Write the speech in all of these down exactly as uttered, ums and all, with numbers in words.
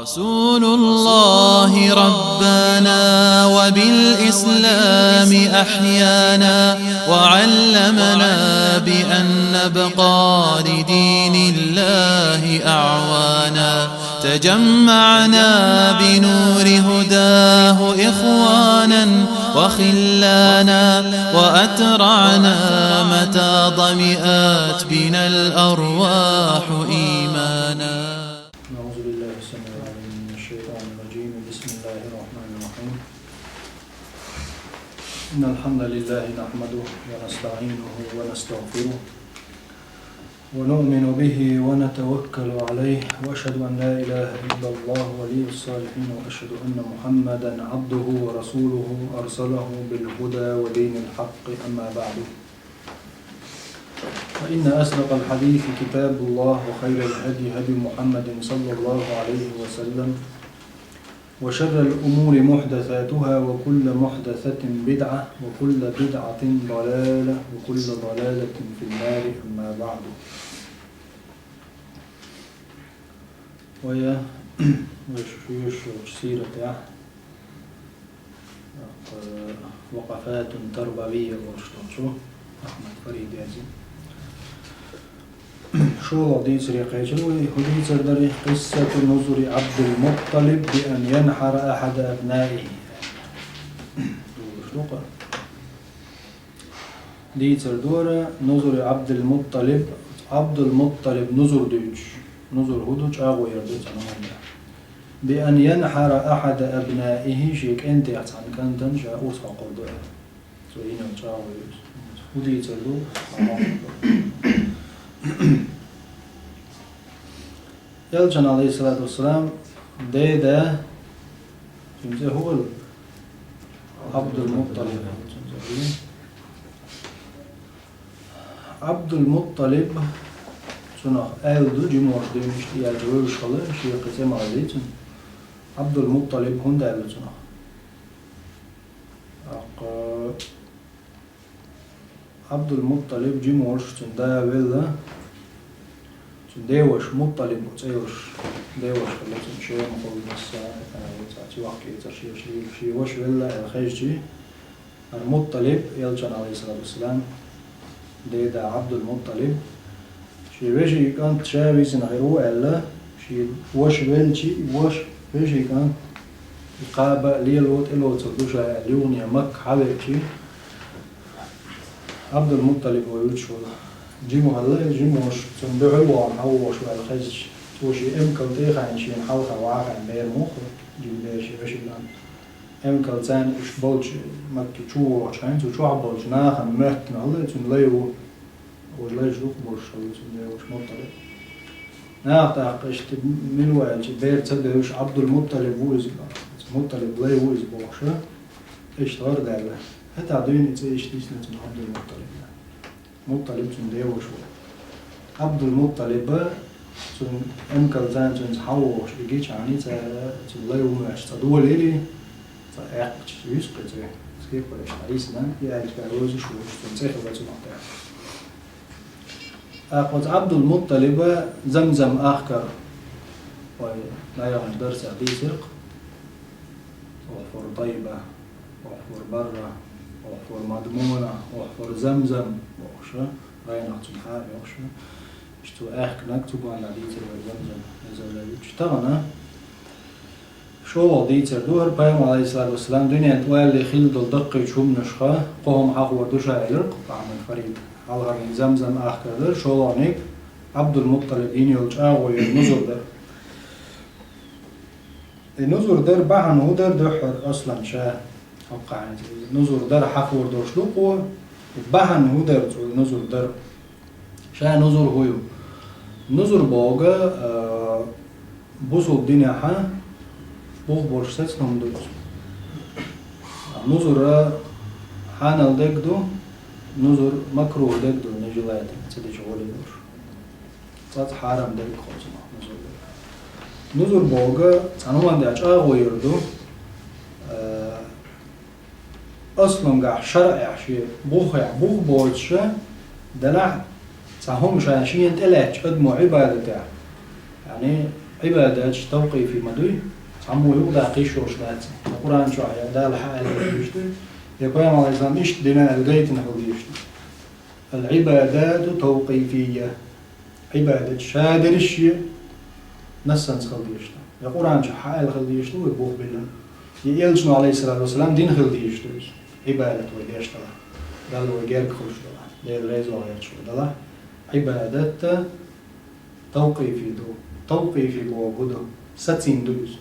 رسول الله ربانا وبالإسلام أحيانا، وعلمنا بأن نبقى لدين الله أعوانا. تجمعنا بنور هداه إخوانا وخلانا، وأترعنا متى ظمئت بنا الأرواح إيمانا. أعوذ بالله السميع العليم من الشيطان الرجيم. بسم الله الرحمن الرحيم. إن الحمد لله نحمده ونستعينه ونستغفره ونؤمن به ونتوكل عليه، وأشهد أن لا إله إلا الله ولي الصالحين، وأشهد أن محمدا عبده ورسوله أرسله بالهدى ودين الحق، أما بعد. فإن أصدق الحديث كتاب الله، وخير الهدي هدي محمد صلى الله عليه وسلم، وشر الأمور محدثاتها، وكل محدثة بدعة، وكل بدعة ضلالة، وكل ضلالة في النار، أما بعد. Вай, вай шуьйра шуьйра сиратехь, وقفات تربوية олуш долчу Ахьмад Фарид яздина. ШолгӀа дийцаре кхечира вай, хӀун дийцар дара? قصة نذر عبد المطلب بأن ينحر أحد أبنائه. Долуш ду-кх. Дийцар дара нузури Ӏабдул-Мутталиб, Ӏабдул-Мутталиб нузур дуьйцуш. Нузур хӀун ду? ЧӀагӀо яр ду цхьана хӀуманна. بأن ينحر أحد أبنائه, шен кӀентех цхьана кӀантана ша урс хьокхур ду аьлла. Цо йина чӀагӀо ю иза. ХӀун дийцар ду? Элчан, عليه الصلاة والسلام, деда, цуьнан цӀе хӀун вара? Ӏабдул-Мутталиб. Цуьнан цӀе хӀун вара? Ӏабдул-Мутталиб, цунах аьлла ду, жимош дуьйна иштта и аьлча вевзаш хилла, шен кхин цӀе ма хилла цуьнан. Ӏабдул-Мутталиб хӀунда аьлла цунах? ТӀаккха Ӏабдул-Мутталиб жима волуш цуьнан да велла, цуьнан деваша, Мутталиб цӀе йолуш деваша хилла цуьнан, Шемахула, Масса, а, цхьа цӀе воккха эцар шен, шен, шен ваша велла аьлла хезча, хӀара Мутталиб, элчан, عليه الصلاة والسلام, деда Ӏабдул-Мутталиб, шен вешин кӀант ша висина хир ву аьлла, шен ваша велча, и ваша, вешин кӀант, и кхаба а лело, тӀелоцур ду ша аьлла, юхане Макка хьавеача, Ӏабдул-Мутталиб вай вуьтуш волу. Жима хилла, жимош, цунна дуьхьал вахана хьан вогӀуш ваьлла хезча, цо шен эмкал тӀе а хаийна, шена хьалха ваха хаийна бер муха, жима бер шен вешин кӀант. Эмкал царна уьш болчу, Макке чу вогӀучу хенахь, цу чохь болчу нахана моьттина хилла, цуьнан лай ву. Вай лайш дукха болуш хилла, цуьнан деваша Мутталиб. Наха тӀаккха иштта мила ву аьлча, бер ца девзаш, Ӏабдул-Мутталиб ву иза, Мутталиб лай ву иза бохуш, иштта гӀарадаьлла. ХӀетахь дуьйна и цӀе иштта дисна цуьнан Ӏабдул-Мутталиб. Мутталиб цуьнан деваша ву. Ӏабдул-Мутталиба цуьнан эмкал царна цуьнца хьан вогӀуш и гича хьаний, цара цуьнан лай ву моьттуш цкъа долийли, цкъа аьккхича юьсу кхин цӀе, скипа иштта Ӏийсина, и аьлча вевзаш ву, цуьнан цӀе хилла цунах тӀехь. ТӀаккха оцу Ӏабдул-Мутталиба Замзам ахкар, вай наьрхачу дарсехь дийцира-кх, охьахур Тайба, охьахур Барра, охьахур Мадмуна, охьахур Замзам бохуш, гӀайнах цуьнан хьа а йохуш. Иштта цо аьхкинарг цу бахьана дийцира вай Замзам, Замзам лай вуьтуш. Тахана шолгӀа дийцар ду хӀара, Пайхамар, عليه الصلاة والسلام, дуьнен тӀе валале хилла долу даккхийчу хӀуманашха кхо хӀума хьахор ду ша, элира-кх Ахьмад Фарид. Хьалхарниг Замзам ахкар дара, шолгӀаниг Ӏабдул-Мутталиб йина йолу чӀагӀо яр нузур дара. И нузур дар бахьана хӀун дара дуьххьара, аслан ша, хӀокху хенахь иза нузур дар хьахор долуш ду-кх, и бахьана хӀун дара цо и нузур дар? Ша нузур хӀун ю? Нузур бохург, а, бусулба динехь бух болуш сацна хӀума ду иза. Нузур хьанал дерг ду, нузур макрух дерг ду, нежелательно, ца дича гӀо лелош. Цкъа хьарам дерг хьо цунах нузур дерг. Нузур бохург цхьана хӀуманна тӀехь чӀагӀо йийр ду, а, аслангахь шарӀехь шен бухехь бух боцуша, делахь цхьа хӀума ша шена тӀелаьцначу адамо Ӏибадатехь, яъни Ӏибадаташ тавкъифи ма дуй, цхьаммо юкъадаккха йиш йолуш дац. Я Къуръан чохь, я Дала хьааьлла хила дезаш ду, я пайхамар Ӏалайхиссалам иштта дина аьлла гайтина хила дезаш ду. Ал-Ӏибадату тавкъифийя. Ӏибадат ша дерриш а нассанца хила дезаш ду. Я Къуръан чохь хьааьлла хила дезаш ду вай бух биллина. Я элчано, Ӏалайхиссалату вассалам, дина хила дезаш ду иза. Ӏибадат вай деш делахь, Далла вай герга хуьлуш делахь, Дела реза ваха гӀерташ вай делахь, Ӏибадат тавкъифи ду. Тавкъифи бохург хӀун ду? Сацийна ду иза.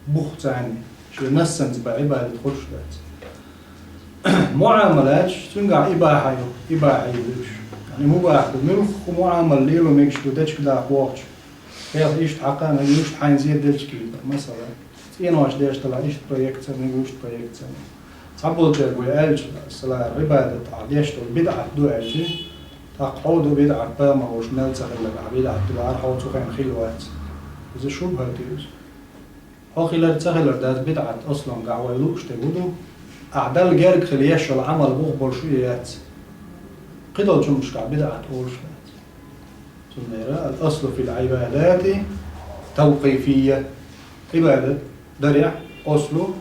Бух царна, шен нассанца бан Ӏибадат хуьлуш дац. Муамалаташ, цуьнгахь ибахьа ю, ибахьа ю уьш. Яъни мубахь ду, муьлхха муамал лело мегаш ду дечиг даха вохучу. Хьех иштта хьакха а мегаш, иштта хьайна зен дечиг хилла, масала. ЦӀенош деш делахь, иштта проект ца мегаш, иштта проект ца мегаш. Цхьаболчаьрга вай аьлча, масала, Ӏибадат ахь деш долу бидӀат ду аьлча, тӀаккха хьо ду бидӀат, пайхамар волуш мел ца хилларг ахь бидӀат ду, хӀара хьо цу хенахь хилла вац. Иза шубхьат ю иза. Хьо хилар ца хилар дац, бидӀат аслангахь вай лууш дерг хӀун ду? Ахь Далла герга хила еш йолу Ӏамал бух болуш ю я яц? Кхидолчу хӀуманашкахь бидӀат олуш дац. Цундела ал-аслу фил Ӏибадати тавкъифийя. Ӏибадат дарехь аслу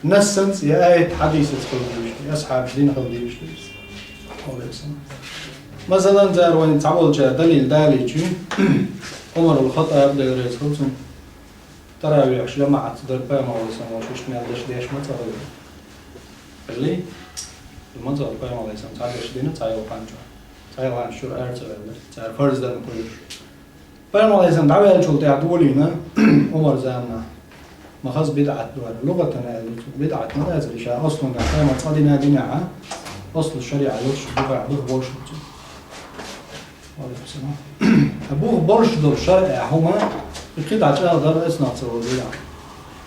нассанца я аят хьадисаца хила дезаш ду, асхьабаша дина хила дезаш ду. Масалан, цара вайна цхьаболчара далил далийча, Ӏумар ал-Хаттаб, Дела реза хуьлда цунна, таравихьаш жамаӀатца дара, пайхамар Ӏалайхиссалам волуш иштта мел дерш деш ма ца хилла. Хилли? Ма ца хилла, пайхамар Ӏалайхиссалам цхьа дерш дина, цхьа йолу хан чохь. Цхьа йолу хан чуьра ара ца ваьлла. Цара фарз дарна кхуьйсуш. Пайхамар Ӏалайхиссалам дӀаваьллачул тӀаьхьа долийна, Ӏумар заманахь. Ма хаза бидӀат ду хӀара. ЛугӀатан аьлла ду цунах. БидӀат ма дац иза, ша аслангахь пайхамар цкъа дина динехь, аслу шариӀа йолуш, бух болуш ду цунах. Ва Ӏалайкум салам. Ткъа бух болуш долу шарӀехь хӀума, и кхидӀа чӀагӀдар эцнах ца волу динехь.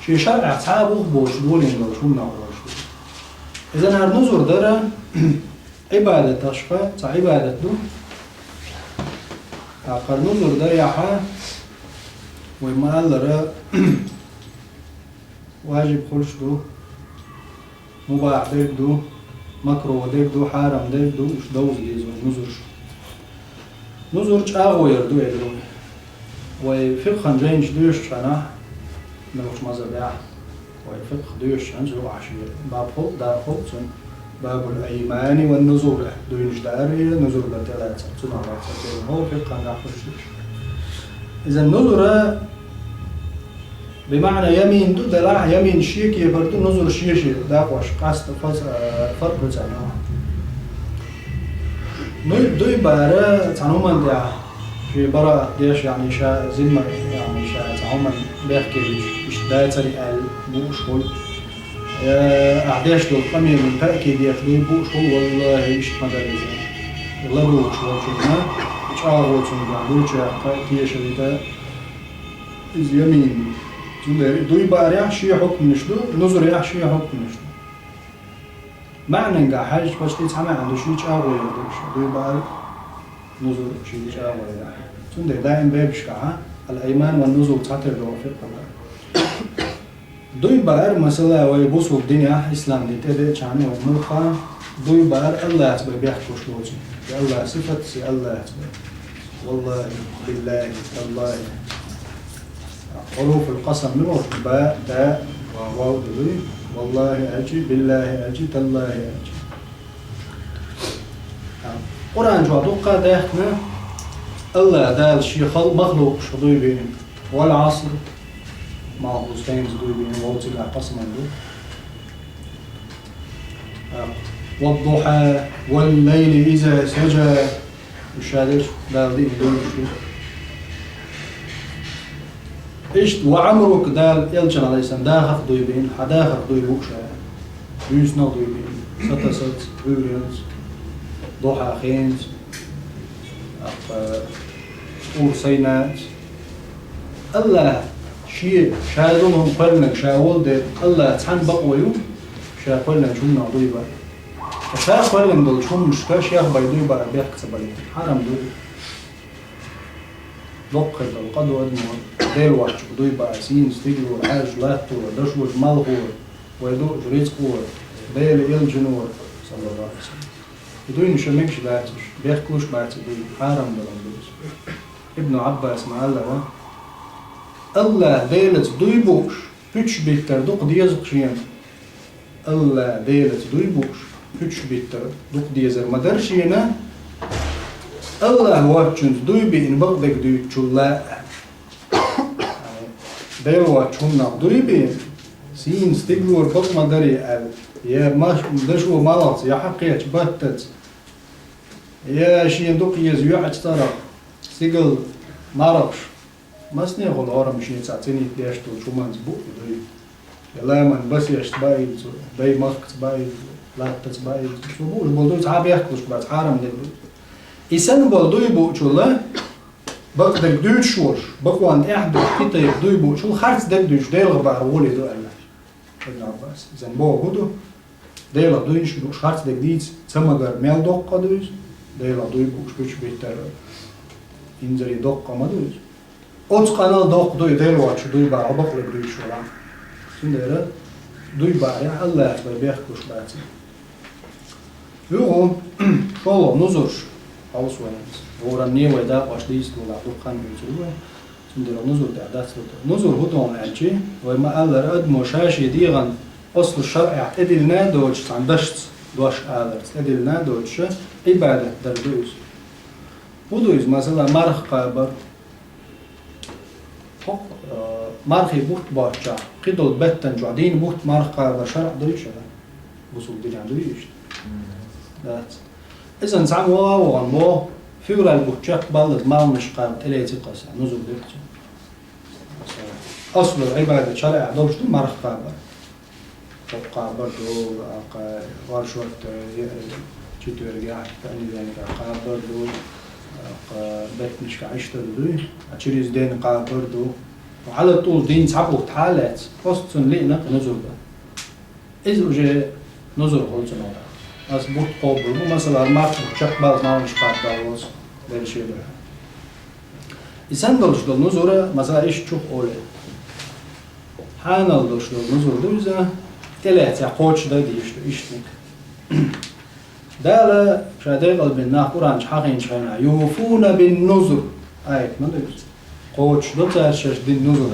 Шен шарӀехь цхьа а бух болуш долийна долуш хӀуманах волуш ду. Иза нара нузур дара, Ӏибадаташха цхьа Ӏибадат ду. ТӀаккха нузур дан яхьа, вай ма-аллара, важиб хуьлуш ду, мубахь дерг ду, макругӀ дерг ду, хьарам дерг ду, уьш довза деза вай нузурш. Нузур чӀагӀо яр ду, элира вай. Вай фикъхьан жайнаш доьшучу хенахь, муьлхачу мазхӀабехь, вай фикъхь доьшучу хенахь, юкъахь шен баб хӀокху, дар хӀокху цуьнан, бабул аймани ван нузур, дуйнаш дар, нузур дан тӀелаца, цунах лаьцна тӀе хӀокху фикъхьан гахь хуьлуш ду. Иза нузура, бимаъна ямин ду, делахь ямин шен кепара ду, нузур шен-шен дакъош, къаста, фарз, а, фаркъ ду царна. Ну, дуй бара цхьана хӀуманна тӀехь, шен бараат деш, яъни ша зимма, яъни ша цхьа хӀуманна бехке вича, иштта дацара аьлла бууш хуьлу. Э, ахь деш долу къамелан таъкид еш дуй бууш хуьлу, валлахӀи, иштта ма дара иза. ЛадугӀуш волчунна, чӀагӀо цуьнга дуй чу яккха, тешалла дан, иза ямин ду. Цундела дуй баарехь шен хьукманаш ду, нузурехь шен хьукманаш ду. МаьӀнанга хьаьжча, почти цхьа маьӀна ду, шен чӀагӀо яр ду, дуй баар, нузур шен чӀагӀо яр. Цундела даим бепашкахьа, ал-айман ван нузур цхьатера догӀу фикъхьан. Дуй баар, масала, вай бусулба динехь, ислам дин тӀедеъчхьана вай муьлхха, дуй баар АллахӀца бен бехкалуш доцург. Я АллахӀ сифатца, я АллахӀца бен. ВаллахӀи, биллахӀи, таллахӀи. Хьуруфул къасам муьлш ду, ба, та, вав дуй. ВаллахӀи аьлчи, биллахӀи аьлчи, таллахӀи аьлчи. Къуръан чохь дуккха а даьхкина, АллахӀ Дала шен хал-, махлукъашка дуй бина. Вал-Ӏаср, малхбуза хенца дуй бина, вовцигахь къасаман ду. Вад-духьа, вал-лайли иза сажа. Уьш ша дерш Дала диъна дуйнаш ду. Иштта ва Ӏамрук Дала элчан Ӏалайхиссалам дахарх дуй бина, хьан дахарх дуй бу ша. Буьйсанал дуй бина, сатасаца, Ӏуьйренца, духьа хенца, тӀаккха Тур Сайнаца. АллахӀ шен, ша долу хӀума кхоьллинарг ша волу дела, АллахӀ цхьаьна бакъо ю, ша кхоьллинчу хӀуманах дуй баар. Ша кхоьллина долчу хӀуманашка шех бен дуй баар бехк ца балийта, хьарам ду. Доккха хир долу къа ду адамо, Дела воцчух дуй баар, сийна стигалора, хьаьжча латтора, дашочу малхора, вай дуучу рицкъора, Делан элчанора, саллаллаху Ӏалайхи ва саллам. И дуйнаш мегаш дац уьш, бехкалуш бац и дуй, хьарам долу ду иза. Ибн Ӏаббаса ма-аллара, АллахӀ Делаца дуй бууш, пуьчаш биттар дукха деза-кх шена. АллахӀ Делаца дуй бууш, пуьчаш биттар дукха дезар ма дара шена. АллахӀ воцчунца дуй биъна бакъдерг дуьйцучул а. Дела воцчу хӀуманах дуй биъна, сийна стигалора бакъ ма дарий аьлла, я ма-, дашо малхаца, я хьакхечу баттаца, я шена дукха еза йоӀачу цӀарах, стигала мархаш, массанехула хӀораммо шен цӀа цӀеницдеш долчу хӀуманца буу и дуй. Я ламан басешца баийла цо, дай махкаца баийла цо, латтаца баийла цо. Цо бууш болу дуй цхьа бехкалуш бац, хьарам дерг ду. И санна болу дуй буучул а, бакъдерг дуьйцуш волуш, бакъонна тӀехь а дуьйцуш, кхин тайпа дуй буучул, харц дерг дуьйцуш Делах бахар гӀоле ду аьлла. Ибн Ӏаббас. Иза боху хӀун ду? Делах дуйнаш бууш харц дерг дийца ца магар мел доккха ду иза? Делах дуй бууш пуьчаш биттар инзаре доккха ма ду иза. Оцу къаналла доккха ду и Дела воцчу дуй бахар бакъдерг дуьйцуш валахь. Цундела дуй бахарехь АллахӀца бен бехкалуш бац. Юха, шолгӀа нузурш, хьовса вайна. ГӀуранне вай дакъош дийца долахь дукха хан дуьйцур ду вай. Цундела нузур тӀехь дац лур ду. Нузур хӀун ду аьлчи, вай ма-аллара, адамо ша-шен дегӀан аслу шарӀехь тӀедиллина а доцуш, цхьана дашца, дош аларца тӀедиллина а доцуш, Ӏибадат дар ду иза. ХӀун ду иза, масала, марха кхабар? ХӀокху, э, мархий бутт боцчохь, кхидолу беттан чохь дийна бутт марха кхабар шарӀ дуй шуна? Бусулба динехь дуй иштта? Дац. Иза цхьаьна вогӀа а вогӀана боху, февраль бутт чекхбаллалц малханаш кхаба тӀелеци кхаса, нузур дерг цунна. Аслу Ӏибадат шарӀехь долуш ду марха кхабар. Кхо кхабар ду, аккха оршот, э, четвергехь, понедельникехь кхабар ду, аккха беттанашкахь иштта ду дуй, а через день кхабар ду. Хьала тӀулг дийна цхьа бутт хьалаьцна, оццунна лиъна кхин нузур дан. Иза уже нузур хуьлу цунах. Ас бутт кхобур бу, масала, марха бутт чекхбаллалц малханаш кхабдаллалц, Делан шен дуьхьа. И санна долуш долу нузур, масала, иштта чух олий. Хьанал долуш долу нузур ду иза, тӀелаьцна кхочушдан дийш ду, иштаниг. Дала ша декъалбина нах Къуръан чу хьахийначу хенахь, «Юфуна бин нузур», аят ма ду иза. Кхочушдо цара шаьш дина нузур.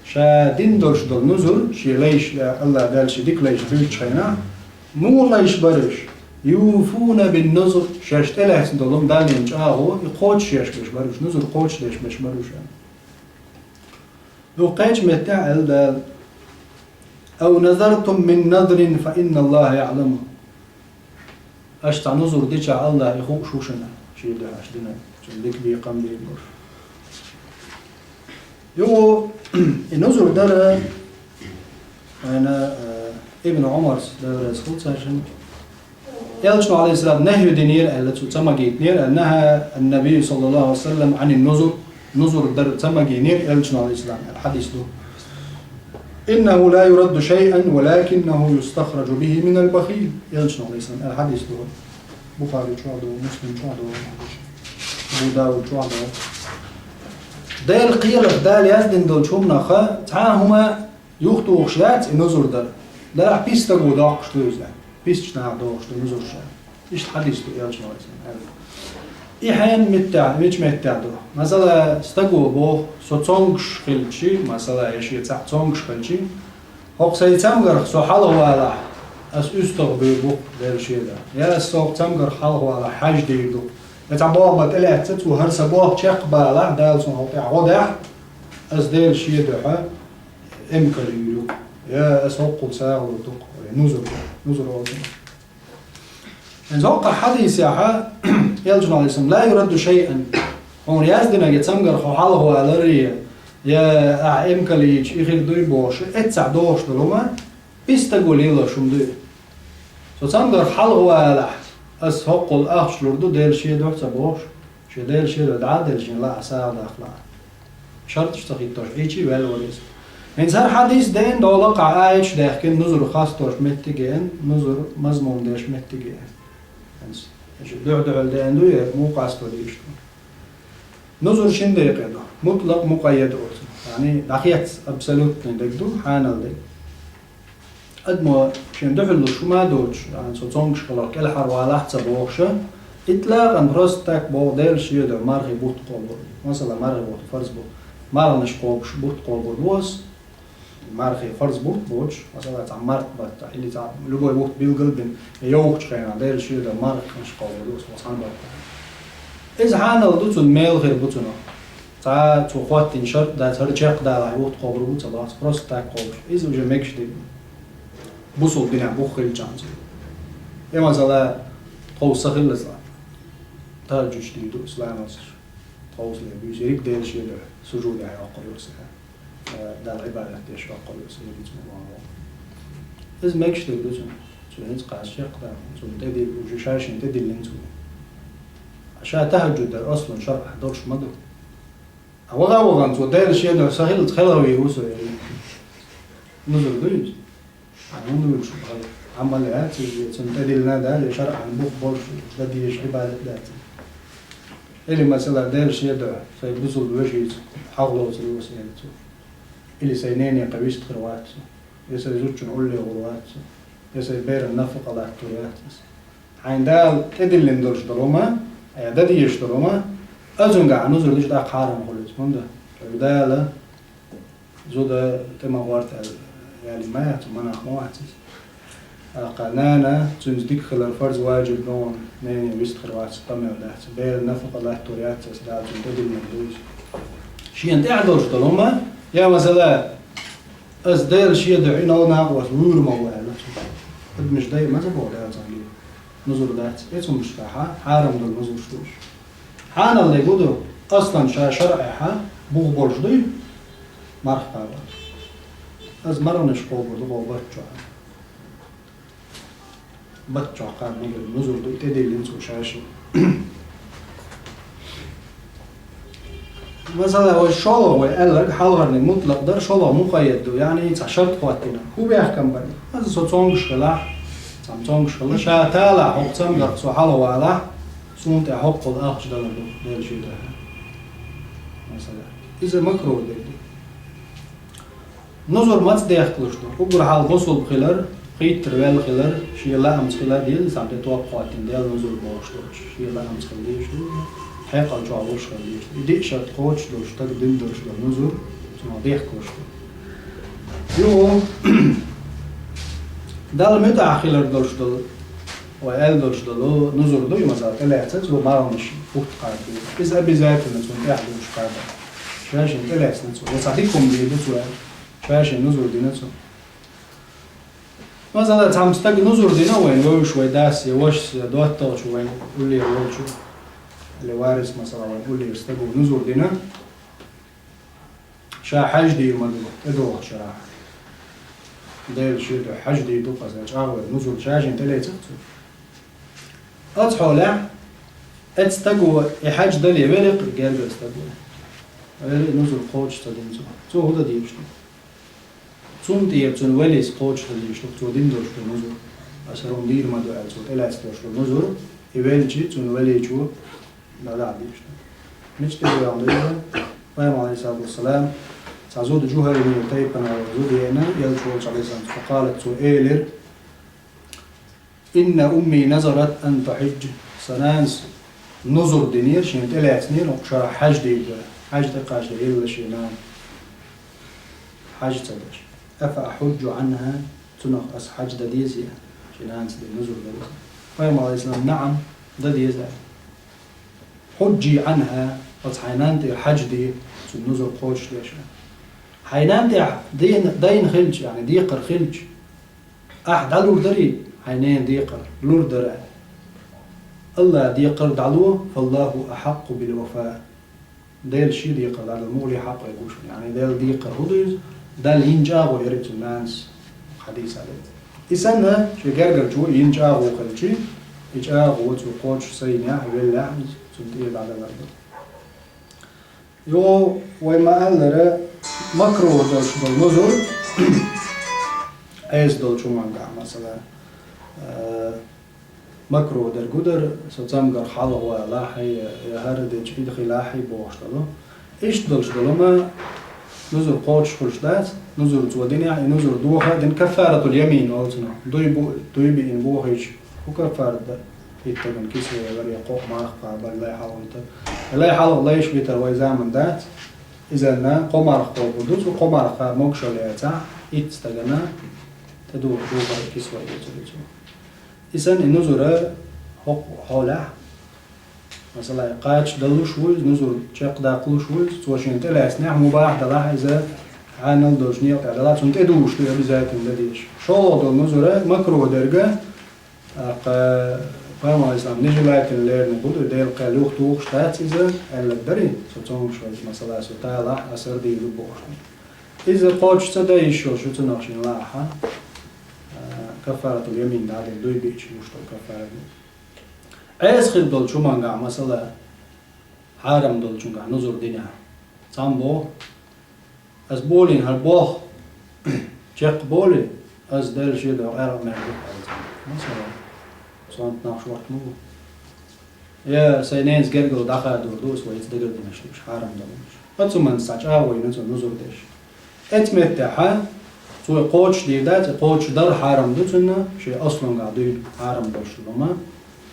Ша дина долуш долу нузур, шен лайш, Аллах Дала шен дика лайш дуьйцучу хенахь, муха лайш бара уьш? «Юфуна бин нузур», шаьш тӀелаьцна долу Далла йина чӀагӀо, и кхочушъеш берш бара уьш, нузур кхочушдеш берш бара уьш. Юха кхечу меттехь аьлла Дала: «Ау назартум мин назрин фа инна Аллаха яъламу». Аша цхьа нузур дича, Аллах и хууш ву шуна, шен дуьхьа аша динарг, цуьнан дика бекхам бийр болуш. Юха и нузур дара, вайна, э, Ибн Ӏумарс, Дала реза хуьлда цаьршинна, Элчано, алейхиссалам, нахью динера аьлла, цо ца магийтинера, «Нахьа ан-Набий, саллаллаху алейхи ва саллам, Ӏанин нузур», нузур дар ца магийнера Элчано, алейхиссалам, аьлла хьадис ду. «Иннаху ла юрадду шайъан, валакиннаху юстахраджу бихи минал бахил», Элчано, алейхиссалам, аьлла хьадис ду. Бухари чохь ду, Муслим чохь ду, Абу Давуд чохь ду. Делан кхелах Дала яздина долчу хӀуманах цхьа а хӀума юхатухуш яц и нузур дар. Делахь пис стаго доккхуш ду иза. Писачу наха дохуш ду нузур ша. Иштта хьадис ду Элчано, алейхиссалам, аьлла. И хьенан меттехь, мича меттехь ду? Масала, стаго боху, со цомгуш хилчи, масала, я шен цхьаъ цомгуш хилчи, хӀокху сайн цамгарх со хьалхавалахь, ас уьстагӀ буьйр бу-кх Делан шен дуьхьа. Я ас хӀокху цамгарх хьалхавалахь, хьаьж дийр ду-кх. Я цхьа бохам тӀелаьцна, цо хӀара сан бохам чекхбалахь, Дала суна хьо тӀехь гӀо дахь, ас Делан шен дуьхьа эмкал юьйр ю-кх, я ас хӀоккхул сагӀа лур ду-кх, я нузур ду, нузур олу цунах. ХӀинца хӀокху хьадисехь Элчано, алейхиссалам, ла юрадду шайъан, хьуна яздинарг я цамгарх хьо хьалхавалар, я ахь эмкал йийча и хир дуй бохуш, эццахь дохуш долу хӀума, пис стаго лелош хӀума ду и. Со цамгарх хьалхавалахь, ас хӀоккхул ахча лур ду Делан шен дуьхьа ца бохуш. Шен Делан шен дуьхьа дӀа а делла, шен лаахь сагӀа даха лаахь. Шарташ ца хӀиттош, Ӏийча а ваьлла вара иза. ХӀинца хӀара хьадис деана, долу кхаа аяташ даьхкина, нузур хастош меттиг а еана, нузур мазмум деш меттиг а еана. ХӀинца, аша дуьхь-дуьхьал деана ду, я муха къасто дийш ду? Нузур шина декъе ду. Мутлакъ, мукъаййад оцу. Яъни, дӀахецна абсолютный дерг ду, хьанал дерг. Адамо шен дуьхьал луш хӀума а доцуш, яъни, со цомгуш хиларх кӀелхьарвалахь ца бохуша, итлакъан просто так боху Делан шен дуьхьа мархий бутт кхобур. Масала, мархий бутт фарз бу. марханаш кхобуш бутт кхобур бу ас, мархий фарз бутт боцуш, масала, цхьа марха баттахь, или цхьа любой бутт билгал а бина, я йовхачу хенахь Делан шен дуьхьа марханаш кхобур бу ас, цхьана баттахь. Иза хьанал ду цунна, мел хир бу цунах. Цхьа цо хӀоттийна шарт дац, хӀара чекхдалахь бутт кхобур бу ца боху, просто так кхобуш. Иза уже мегаш дерг ду. Бусалба динехь бух хилчахьана цо. Я, масала, тховса са хилла аса, тахӀажжуд дийр ду аса, ламаз. Тховсале буьйса ерриг Делан шен дуьхьа сужудехь йоккхур ю аса, э, Далла Ӏибадат деш йоккхур ю аса, ерриг цунах ван ван. Иза мегаш дерг ду цунна. Цо хӀинца кхача чекхдаьлла, цунна тӀедилла, уже ша шена тӀедиллина цо. Ткъа ша тахӀажжуд дар аслан шарӀехь долуш ма ду. Ткъа ваха-вахана цо Делан шен дуьхьа са хилла, хелхавийр ву со, аьлла. Нузур ду иза? Ткъа хӀунда вуьйцу шу боху? Ӏамал яц иза, цунна тӀедиллина а дац, я шарӀан бух болуш, дан дезаш Ӏибадат дац. Или, масала, Делан шен дуьхьа сайн бусалба вешица хьалха лоцур ву аса, аьлла цо. Или сайн нене кхин вист хир вац со, я сайн зудчун улле гӀур вац со, я сайн беран нафакъа латтор яц аса. Хьайна Дала тӀедиллина долуш долу хӀума, я дан дезаш долу хӀума, цуьнгахь нузур дича тӀаккха хьарам хуьлу иза. ХӀунда? Хьоьга Дала зуда тӀе ма гӀорта аьлла, ялийна ма яц, монах ма вац иза. ТӀаккха нана, цуьнца дика хилар фарз, важиб ду хьуна, нене вист хир вац, къамел дац, беран нафакъа латтор яц аса, Дала цунна тӀедиллина ду иза. Шена тӀехь долуш долу хӀума, я, масала, аса Делан шен дуьхьа и новкъа накъост вуьйр ма ву аьлла цо. Адамаш дай ма ца боху Дала цуьнга. Нузур дац, эцу хӀуманаш тӀехь хьарам долу нузурш ду уьш. Хьанал дерг хӀун ду, аслан ша шарӀехь бух болуш дуй, марха кхаба. Аса марханаш кхобур ду гӀо баттахь. Баттахь кхаба мегар нузур ду, тӀедиллина цо ша шена. Масала, вай шолгӀа вай аьлларг хьалхарниг мутлакъ дара, шолгӀа мукъаййад ду, яъни цхьа шарт хӀоттийна. ХӀун бехкам бара? Аса со цомгуш хилахь, цхьамма цомгуш хилла, ша талахь хӀокху цамгарх со хьалха валахь, суна тӀехь хӀокхул ахча далар ду, Делан шен дуьхьа. Масала, иза макрух дерг ду. Нузур маца дехкалуш ду? Уггар хьалха бусалба хилар, хийттар ваьлла хилар, шен лаамца хилар деза, цхьамма тӀе топ хӀоттийна, Делан нузур бохуш долчу, шен лаамца хила дезаш ду, хьекъал чохь луш хила дезаш ду. И диъ шарт кхочуш долуш, стаг дина долуш долу нузур, цунах дехкалуш ду. Юха, Далла муьтӀахь хилар долуш долу, вай аьлла долуш долу нузур ду, и масала тӀелаьцна цо марханаш бутт кхаба. Иза обязательно цунна тӀехь долуш кхаба. Ша шена тӀелаьцна цо. Я цхьа дика хӀума дийр ду цо аьлла. Ша шена нузур дина цо. Масала, цхьамма стага нузур дина вайн вевзаш вай дас я вашас я доттагӀчу вайн уллера волчу, или варис, масала, вайн уллера стага нузур дина. Ша хьаьж дийр ма ду, тӀедогӀучу шарахь. Делан шен дуьхьа хьаьж дийр ду-кх аса, чӀагӀвер нузур ша шена тӀелецира цо. Оцу хьолехь, эцу стага и хьаьж дале велира-кх и гергара стаг. Вели и нузур кхочуш ца дина цо. Цо хӀун дан дийраш ду? Цунна тӀера цуьнан велис кхочуш ца дийраш ду-кх, цо дина долуш ду нузур. Аса хӀара хӀума дийр ма ду аьлла, цо тӀелаьцна долуш ду нузур. И велча, цуьнан величо дӀадахьа дийраш ду. Мича тӀе ду аьлла, Пайхамар, Ӏалайхиссалату вассалам, цхьа зуда, Жухайрин тайпанах зуда еана, Элча волчу, Ӏалайхиссалам, факъалат, цо элира: «Инна умми назарат ан тахьуджа». Сан нанас нузур динера, шена тӀелаьцнера, хӀокху шарахь хьаьж дийр ду. Хьаьж тӀекхача елла шен нана. Хьаьж ца деш. «Афа ахьуджу Ӏанхьа?» Цунах аса хьаьж дан дезий? Шен нанас дина нузур дан деза. Пайхамар, Ӏалайхиссалам: «НаӀам, дан деза». «Хьуджи Ӏанхьа», оцу хьайн нанна тӀера хьаьж де, цуьнан нузур кхочушдеш. Хьайн нанна тӀехь дайна, дайна хилча, яъни декхар хилча, ахь дӀалур дарий хьайн ненан декхар? Лур дара. АллахӀан декхар дӀало, «фаллаху ахьакъу бил вафа». Делан шен декхар дӀадала муха хьакъ ву шуна? Яъни Делан декхар хӀун ду иза? Далла йина чӀагӀо яра цуьнан нанас, хьадис хьаьдда. И санна, шен гергарчо йина чӀагӀо хилча, и чӀагӀо цо кхочуш сайнехь а, веллехь а, иза цунна тӀера дӀадалар ду. Юха вай ма-аллара, макрух долуш долу нузур, Ӏеса долчу хӀумангахь, масала, а, макрух дерг хӀун дара, со цамгарх хьалха валахь а, я хӀара де чӀагӀдина хилахь а бохуш долу. Иштта долуш долу ма, нузур кхочуш хуьлуш дац, нузур цо динехь, и нузур доха а дина, каффаратул ямин олу цунах. Дуй бу-, дуй биъна бохийча, хӀун каффарат дан? ХӀиттаган кисве вара, я кхоъ марха кхабар, лай хьалха витар. Лай хьалха лайш витар вай заман дац. Изанна кхо марха кхобур ду цо, кхо марха могашалла яцахь, итт стагана тӀедугӀу духар кисвай ду цо. И санна и нузура хӀокху хьолехь, масала, кхача далуш ву иза, нузур чекхдаккхалуш ву иза, цо шена тӀелаьцнехь, мубахь далахь иза, хьанал долчу некъа тӀехь далахь, цунна тӀедугӀуш ду обязательно дан дезаш. ШолгӀа долу нузура макрухӀ дерг, тӀаккха пайхамар ислам нежелательно лерина бу ду, Делан кхел юхатухуш дац иза, аьлларг дарий, со цомгуш вайца, масала, со талахь, ас хӀара дийр ду бохуш. Иза кхочуш ца дан йиш йолуш ю цунах шена лаахь, а, каффаратул ямин дӀадина дуй биъча луш долу каффарат ду. Ӏеса хир долчу хӀумангахь, масала, хьарам долчунгахь нузур динехь, цхьамма боху: «Ас болийна хӀара болх чекхболий, ас Делан шен дуьхьа къаьркъа мел ду», аьлла цхьамма. Масала, сонта нах шортта ма бу. Я сайн ненан гергара дӀахадор ду ас вайца дагардинарш лууш, хьарам долуш. Оцу хӀуманца цхьа чӀагӀо йина цо нузур деш. Оцу меттехь цо кхочуш дийр дац, и кхочуш дар хьарам ду цунна, шен аслунгахь дуьйна хьарам долуш ду, амма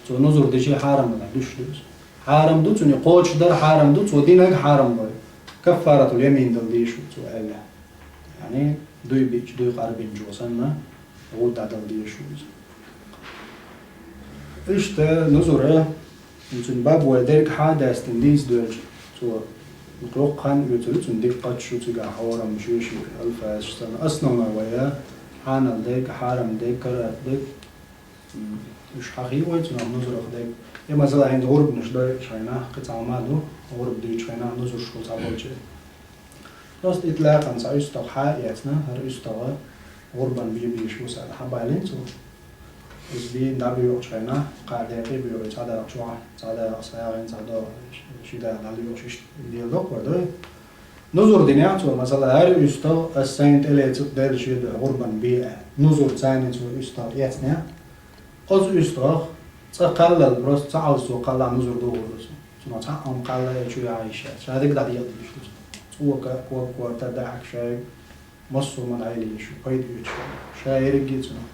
цо нузур дичи хьарам ду, дуьш ду иза. Хьарам ду цунна, и кхочуш дар хьарам ду, цо динарг хьарам ду. Каффаратул ямин дала дийш ву цо аьлла. Яъни дуй биъча, дуй къарбинчо санна, гӀуда дӀадала дезаш ву иза. Иштта нузура, цуьнан баб вай дерг хьан а даьстина дийца доьлча, цо дукха хан оьцур ю цунна дикка кхаччалц цигахь хьорамаш, шен-шен алфазаш санна. Основной вай хьанал дерг, хьарам дерг, карахӀат дерг, м, уьш хьахий вай цунах нузурах дерг. Я, масала, хӀинца гӀурбанаш дойу шайнахь, кхин цхьа хӀума ду, гӀурба дуьйцучу хенахь нузурш хуьлу цхьаболчеран. Просто итлакъан цхьа уьстагӀ хьа а эцна, хӀара уьстагӀа гӀурбан бен бийш ву сан аьлла, хьабалийна цо. Иза бийна дӀабоькъучу хенахь, кхаа декъе а боьгӀий, цхьа дакъа чохь, цхьа дакъа сагӀина, цхьа дакъа ши дакъа дӀалоькъуш, иштта лела доккхур ду. Нузур динехь цо, масала, хӀара уьстагӀ ас сайна тӀелецира Делан шен дуьхьа гӀурбан бен аьлла. Нузур царна цо уьстагӀ эцнехь, оцу уьстагӀах цкъа кхаллал просто ца Ӏалш цо кхаллахь нузур дохур ду цо. Цунах цхьа а хӀума кхалла а чу яхьа йиш яц. Ша дерг дӀадекъа дийш ду цо. ЦӀока, ког, корта, даьӀахк шайга массо а хӀума дӀаяла йиш ю, пайда оьцуш. Ша ерриге а цунах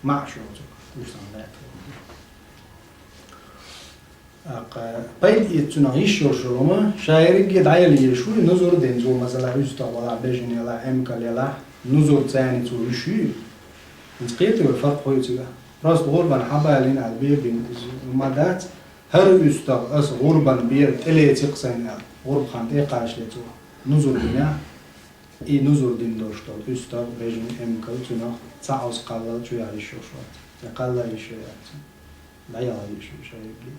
маьӀаш йолу цунах, уьш сан лаьтта. ТӀаккха пайда эца цунах йиш йолуш йолу хӀума, ша ерриге а дӀаяла йиш ву, и нузур дина цо, масала, уьстагӀ валахь, бежана ялахь, эмкал ялахь, нузур царна цо йиш ю. ХӀинца кхетий вай фаркъ хӀун ю цигахь? Просто гӀурбан хьабалийна аьлла бен бина иза хӀума дац. ХӀара уьстагӀ ас гӀурбан бен тӀелецира-кх сайна аьлла, гӀурба хан тӀе а кхачале цо нузур динехь, и нузур дина долуш долу уьстагӀ, бежана, эмкал цунах цхьа Ӏалш кхаллал чу яхьа йиш йолуш вац. Я кхалла йиш яц. ДӀаяла йиш ю ша ерриге.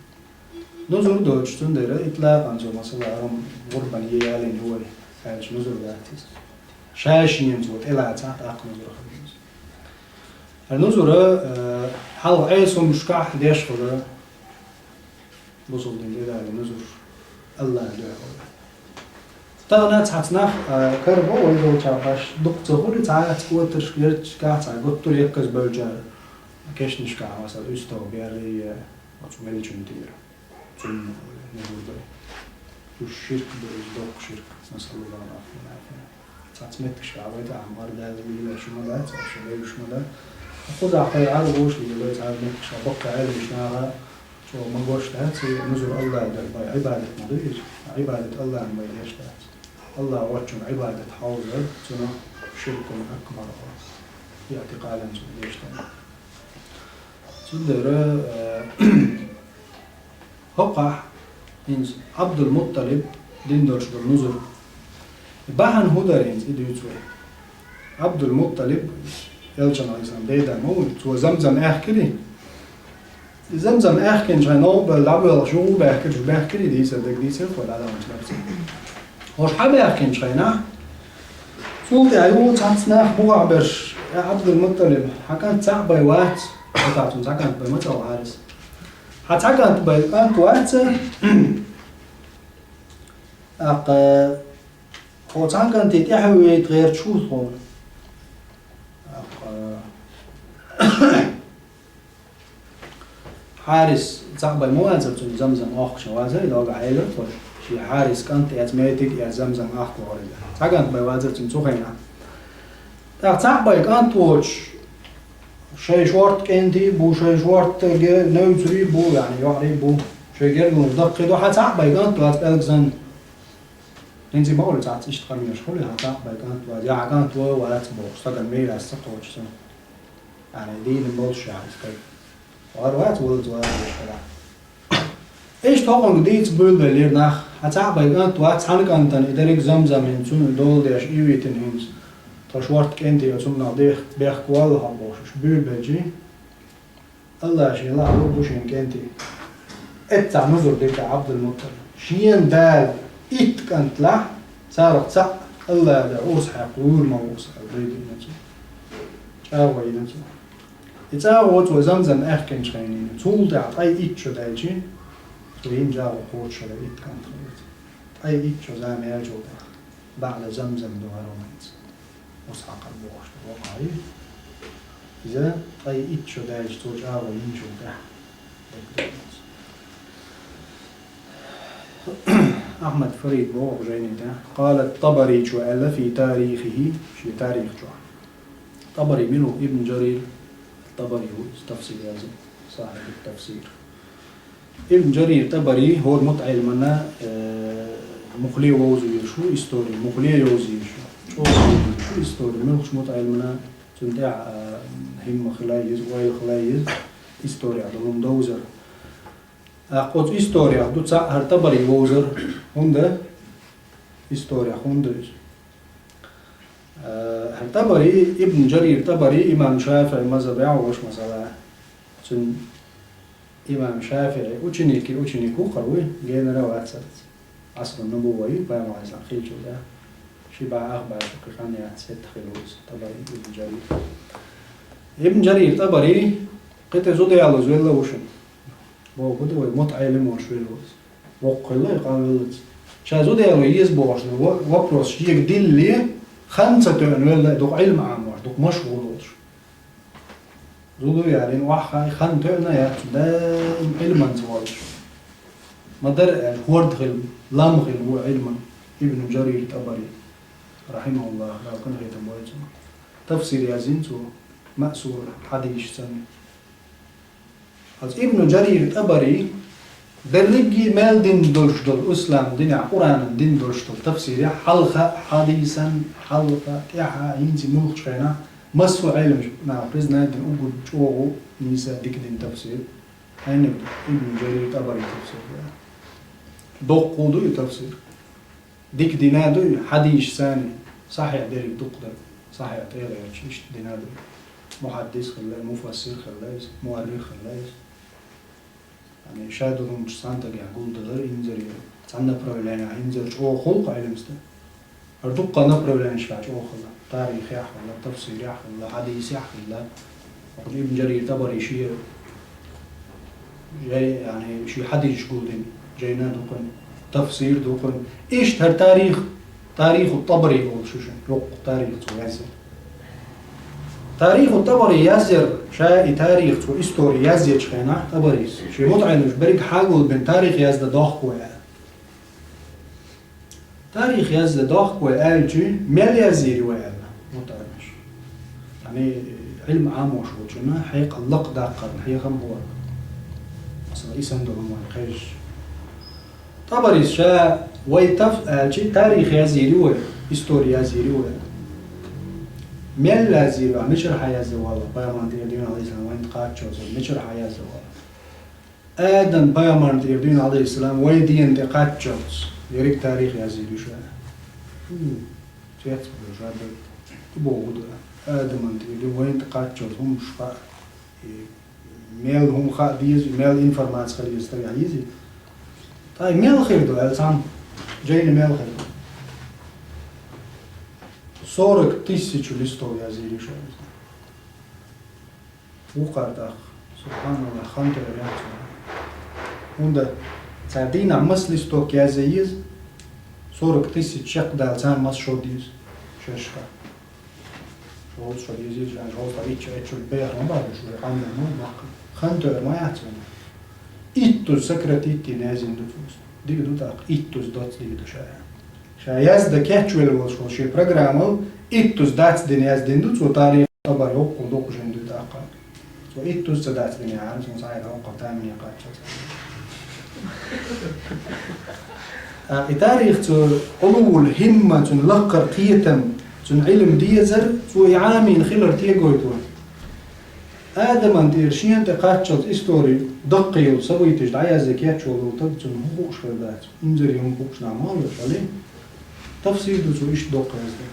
Нузур доцуш, цундела итлакъан цо, масала, хӀара гӀурбан е ялийна ю вай аьлча нузур дац иза. Ша шена цо тӀелацахь, тӀаккха нузур хила еза. ХӀара нузура, э, хьалха Ӏеса хӀуманашкахь деш хуьлу бусалба дин тӀедалийна нузур АллахӀан дуьхьа хуьлу. Тахана цхьацца нах, э, карабо вай долчохь, баш дукха ца хуьлу, цхьацца котаршка, ярташкахь, цхьа гуттар а яккхаза бевллачара кешнашкахь, масала, уьстагӀ бер я оцу веллачун тӀера. Цунна нузур дай. Уьш ширк ду, иза доккха ширк. НасъаллахӀал Ӏафва вал Ӏафия. Цхьацца меттигашкахь вай тӀехь хӀара Дала лелош ма дац, аша лелош ма дац. Кхузахь хӀара Ӏарбош лелой, цхьа меттигашкахь баккхий Ӏеламнаха чӀогӀа магош дац, и нузур АллахӀан дуьхьа бай Ӏибадат ма ду иза. Ӏибадат АллахӀан бай деш дац. АллахӀ воцчунна Ӏибадат хьовзар, цунах ширкун акбар оцу иӀтикъадан цунна деш дан. Цундела, э, хӀокхахь хӀинца Ӏабдул-Мутталиб дина долуш долу нузур. Бахьана хӀун дара хӀинца, и дуьйцу вай. Ӏабдул-Мутталиб, элчанан, Ӏалайхиссалам, деда ма ву, цо замзам аьхкира. И замзам аьхкинчу хенахь новкъа бевлла дӀабоьлхуш, юха баьхкира, баьхкира, дийцар дерг дийцира, хӀара дӀадаханчу дарсехь. ХӀорш хьан баьхкинчу хенахь, цул тӀаьхьа юха цхьацца нах муха берш, я Ӏабдул-Мутталиб, хьан кӀант цхьаъ бен вац, хӀокхахь цунна цхьа кӀант бен ма ца ву Хьарис. Хьан цхьа кӀант бен кӀант вац, тӀаккха хьо цхьана кӀанте тӀаьхьавеъча гӀерташ ву тхуна. ТӀаккха Хьарис цхьаъ бен ма вацара цунна замзам ахкуш, вацара и догӀа хьелира тхо. Шен Хьарис кӀант эцна метиг эцна замзам ахка вахара. Цхьа кӀант бен вацара цунна цу хенахь. ТӀаккха цхьаъ бен кӀант воцуш, шайн шортта кӀентий бу, шайн шортта ге-, невцарий бу, яъни йоӀарий бу, шайн гергарлонаш даккхий ду, хьан цхьаъ бен кӀант вац пӀелг санна. ХӀинца ма вара цхьацца иштта къамелаш хулий, хьан цхьаъ бай кӀант вац, я хьан кӀант вац, вац бохуш, стагана мел яц ца кхочуш санна. Яъни дийна болуш яц, кхайкхар. Вара вац, валлалц вац, вац, вац. Иштта хӀокхунга дийца буьйлабеллера нах, хьан цхьаъ бай кӀант вац, цхьана кӀантана и дерриг Замзам хӀинца цунна дола деш, и витина хӀинца. Тхо шортта кӀентий оцу хӀуманах бех-, бехк валла хьо бохуш, уьш буьйлабелчий. Аллах шен лахь лур бу шен кӀентий. Эццахь нузур дира Ӏабдул-МутӀтӀалиб. Шена Дала итт кӀант лахь, царах цхьаъ Аллах де Ӏуса хьаькхна вуьйр ма ву аса аьлла, дайдина цо. ЧӀагӀо йина цо. И цӀа воцу вай Замзам аьхкинчу хенахь, цул тӀаьхьа ткъе итт шо даьлчи, цо йина чӀагӀо кхочушхилла итт кӀант хилла. Ткъе итт шо зама яьлчул тӀаьхьа, баӀда Замзам ду хӀара хӀуманца. Мусхьакъар бохуш ду вакъаи. Иза ткъе итт шо даьлча цо чӀагӀо йинчул тӀаьхьа. Ахьмад Фарид боху жайни тӀехь. Къала ат-ТӀабари чу аьлла фи тарихихи, шен тарих чохь. ТӀабари мила ву? Ибн Джарир ат-ТӀабари ву, иза тафсир яза, сахьиб ат-тафсир. Ибн Джарир ТӀабари хӀора мутаӀеллимана, э, муххале вовза везаш ву истори, муххале йовза езаш ву. ЧӀогӀа вовза везаш ву истори, муьлххачу мутаӀеллимана, цунна тӀехь, э, хӀимма хила еза, ойла хила еза, историх долу хӀума довзар. ТӀаккха оцу историх ду цхьаъ хӀара ТӀабари вовзар, хӀунда историх хӀунда иза. Э, ТӀабари, Ибн Джарир ТӀабари имам ШафиӀи мазхабехь волуш, масала, цуьнан имам ШафиӀи ученикий ученик ву хӀара вуй, генара вацара. Ӏасру нубувва ю, пайхамар Ӏалайхиссалам хилчул тӀаьхьа. Ши бӀе ах бӀе шо кхин хан яц хӀетта хилла ву иза, ТӀабари Ибн Джарир. Ибн Джарир ТӀабари кхин тӀе зуда ялоза велла ву шуна. Боху ду вай, мутаӀеллим волуш велла ву иза. Воккха хилла и къам веллаца. Ша зуда яло еза бохуш ду, во-, вопрос шега диллале, хан ца тоьъна велла, дукха Ӏилма Ӏамош, дукха машгӀул долуш. Зуда ялийна, охьахаий, хан тоьъна яц, даим Ӏилманца волуш. Ма-дарра аьлча, хӀорд хилла, лам хилла ву Ӏилман Ибн Джарир ТӀабари, рахьимахуллах, Дала къинхетам бойла цунах. Тафсир язйина цо, маъсур, хьадисаш санна. Хьажа, Ибн Джарир ТӀабари, берриге мел дина долуш долу, ислам динехь, Къуръанан дина долуш долу тафсирехь, хьалха, хьадисан, хьалха, тӀаьхьа, хӀинца муьлххачу хенахь, массо а Ӏеламнаха признать дина уггар чӀогӀа нийса дика дина тафсир. Хьайниг Ибн Джарир ТӀабари тафсир ду. Доккхул ду и тафсир. Дика дина ду и, хьадисаш санна, сахьихь дерриг дукха дара. Сахьихь тӀера яьлча, иштта дина ду. Мухьаддис хилла, муфассир хилла иза, муаррих хилла иза. Яъни, ша долу хӀуманаш цхьана тӀегӀа гулдалар инзаре, цхьана направление инзаре чӀогӀа хӀуллакх Ӏилманца. ХӀара дуккха направленеш чӀогӀа хилла. Тарихехь хилла, тафсирехь хилла, хьадисехь хилла. Ибн Джарир ТӀабари шен жай, яъни, шен хьадисаш гулдина жайна ду кхуьнан, тафсир ду кхуьнан. Иштта хӀара тарих, тариху ТӀабари олу шу шуна, йоккха тарих цо язйина. Тариху ТӀабари язъяр, ша и тарих цо истори язъечу хенахь, ТӀабарис, шен мутаӀеллимаш берриг хьагулбина тарих яздан дохку вай аьлла. Тарих яздан дохку вай аьлчи, мел язйийр ю вай аьлла, мутаӀеллимаш. Яъни, Ӏилма Ӏамош волчунна хьекъал лакхадаккхарна хьехам бора. Масала, и санна долу вайн кхайжаш. ТӀабарис ша вай таф аьлчи, тарих язйийр ю вай, истори язйийр ю вай. Мел язйийр ю, мичара хьаязде валла, пайхамарна тӀера дуьйна Ӏалайхиссалам вайна тӀе кхаччалц, мичара хьаязде валла. Адам пайхамарна тӀера дуьйна Ӏалайхиссалам вай дена тӀе кхаччалц, ерриг тарих язйийр ю ша. ХӀу, цец бу ша ду. Боху ду. Адамна тӀера дуьйна вайна тӀе кхаччалц хӀумаш хаьа. И мел хӀума хаа деза, мел информаци хила еза стагехь еза. Ткъа мел хир ду, аьлла цхьамма, жайна мел хир ду. Сорок тысяч листов язйийр ю ша. Вукхара тӀаккха, субханаллах, хан тоьар яц вай. ХӀунда цара дийнахь маса листок язъе еза, сорок тысяч чекхдала царна маса шо деза шерашкахь. Шовзткъа шо деза, шовзткъа итт шо, итт шо беха ма бара, шу къамел ма баккха. Хан тоьар ма яц вайна. Иттуза сократить дина яздина ду цо. Дика ду тӀаккха, иттуза доцца дика ду ша. Ша яздан кечвелла волуш волу шен программал иттуза дац дина яздина ду цо, тарих ТӀабари хӀоккхул доккху жайна ду тӀаккха. Цо иттуза ца дац дина яхьара, цунна схьа а хӀоккхул тамане кхаччалц. А, и тарих цу Ӏулул хӀимма, цун лакхара кхетам, цун Ӏилма дезар, цо и Ӏамийна хилар тегойту. Адаман тӀера шена тӀе кхаччалц истори даккхийла событеш дӀаязде кечволу таг цунна хӀун хууш хир дац, инзаре хӀун хууш нах ма хилла шали. Тафсир ду цо иштта доккха язде.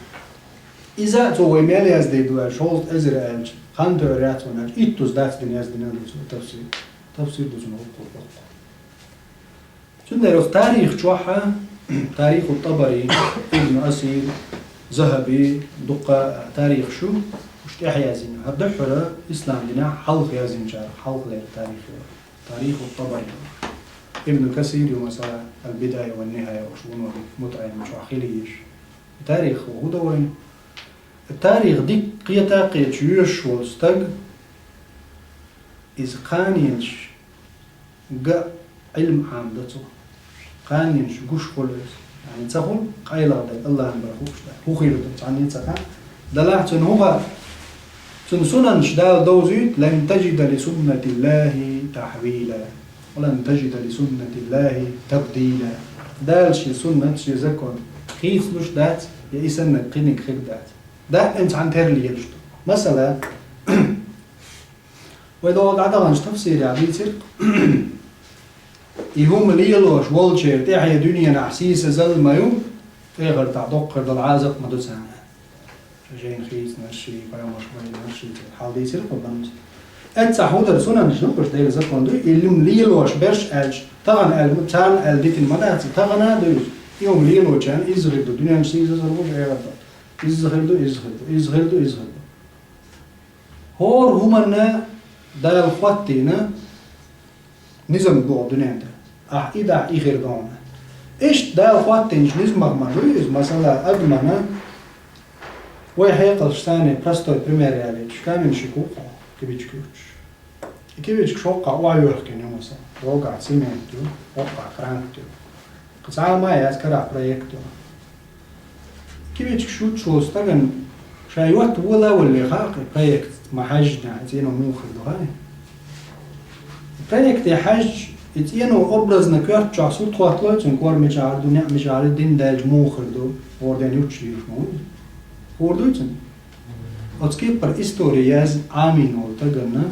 Иза а цо вай мел яздийр ду аьлча, шовзткъа эзар аьлча, хан тоьар яц ван аьлча, иттуза дац дина яздина ду цо тафсир. Тафсир ду цунна хӀукхул доккха. Цундела оцу тарих чохь а, тариху ТӀабари, Ибн Асир, Захаби, дуккха тарихаш ю, уьш тӀаьхьа яздина. ХӀара дуьххьара ислам динехь хьалха яздинчарах, хьалхалера тарих ю. Тариху ТӀабари. Ибн Касир ю, масала, Ал-Бидая ва Нихая, уьш вуно МутаӀим чохь хила езаш. И тарих хӀун ду вайна? И тарих дика кхета а кхеташ йоьшуш волу стаг, иза кханенаш ган Ӏилма Ӏамадо цо. Кханенаш гуш хуьлу иза. Яъни ца хуьлу къайлаха дерг, Аллахьан бара хууш дерг. ХӀун хир ду, цхьанне а ца хаьа. Делахь цунна хӀун хаьа? Цунна сунанаш Дала довзуьйту: «Лан таджида ли суннатиллахи тахьвила, ва лан таджида ли суннатиллахи табдила». Дала шен суннат, шен закон хийцалуш дац, я и санна кхиниг хир дац. Даима цхьаьна тера лелаш ду. Масала, вай догӀу дӀадаханчу тафсирехь дийцира, и хӀума лелош волчеран тӀаьхье дуьненахь сийсазалла ма ю, эхартахь доккха хир долу Ӏазап ма ду царна. Жайна хийцинарш, пайхамарш вайнарш, хьал дийцира кху баннас. Эццахь хӀун дара, сунанаш ду, уьш Делан закон ду, и хӀума лелош берш аьлча, тахана аьлла, царна аьлла дитина ма дац, тахана а ду иза. И хӀума лелочарна иза хир ду, дуьненахь сийсазалла ву, эхартахь. Иза хир ду, иза хир ду, иза хир ду, иза хир ду. ХӀора хӀуманна Дала хӀоттийна низам боху дуьнен тӀе. Ахь и дахь, и хир ду хьуна. Иштта Дала хӀоттийначу низамах ма ду иза, масала, адамана, вай хьекъалш санна простой пример ялийча, каменщик ву кхо, кибичка юттуш. И кибичка шоккхахь охьайохкина ю, масала, рогахь цемент ю, хӀокхахь крант ю. Кхин цхьа а ма яц, карахь проект ю. Кибичка шуччу волу стагана ша йотта вола а валале хаьа кхин проект ма хьаьжжинехь, и цӀено муха хир ду хаьий? И проекте хьаьжча, и цӀено образно коьрта чохь сурт хӀоттлой цуьнан, кор мичахь ду, неӀ мичахь ду, дин даьлча муха хир ду, хӀора ден юттуш лелаш ма ву иза. ХӀора дуй цуьнан? Оцу кепара истори язйина Ӏамийна волу стаганна,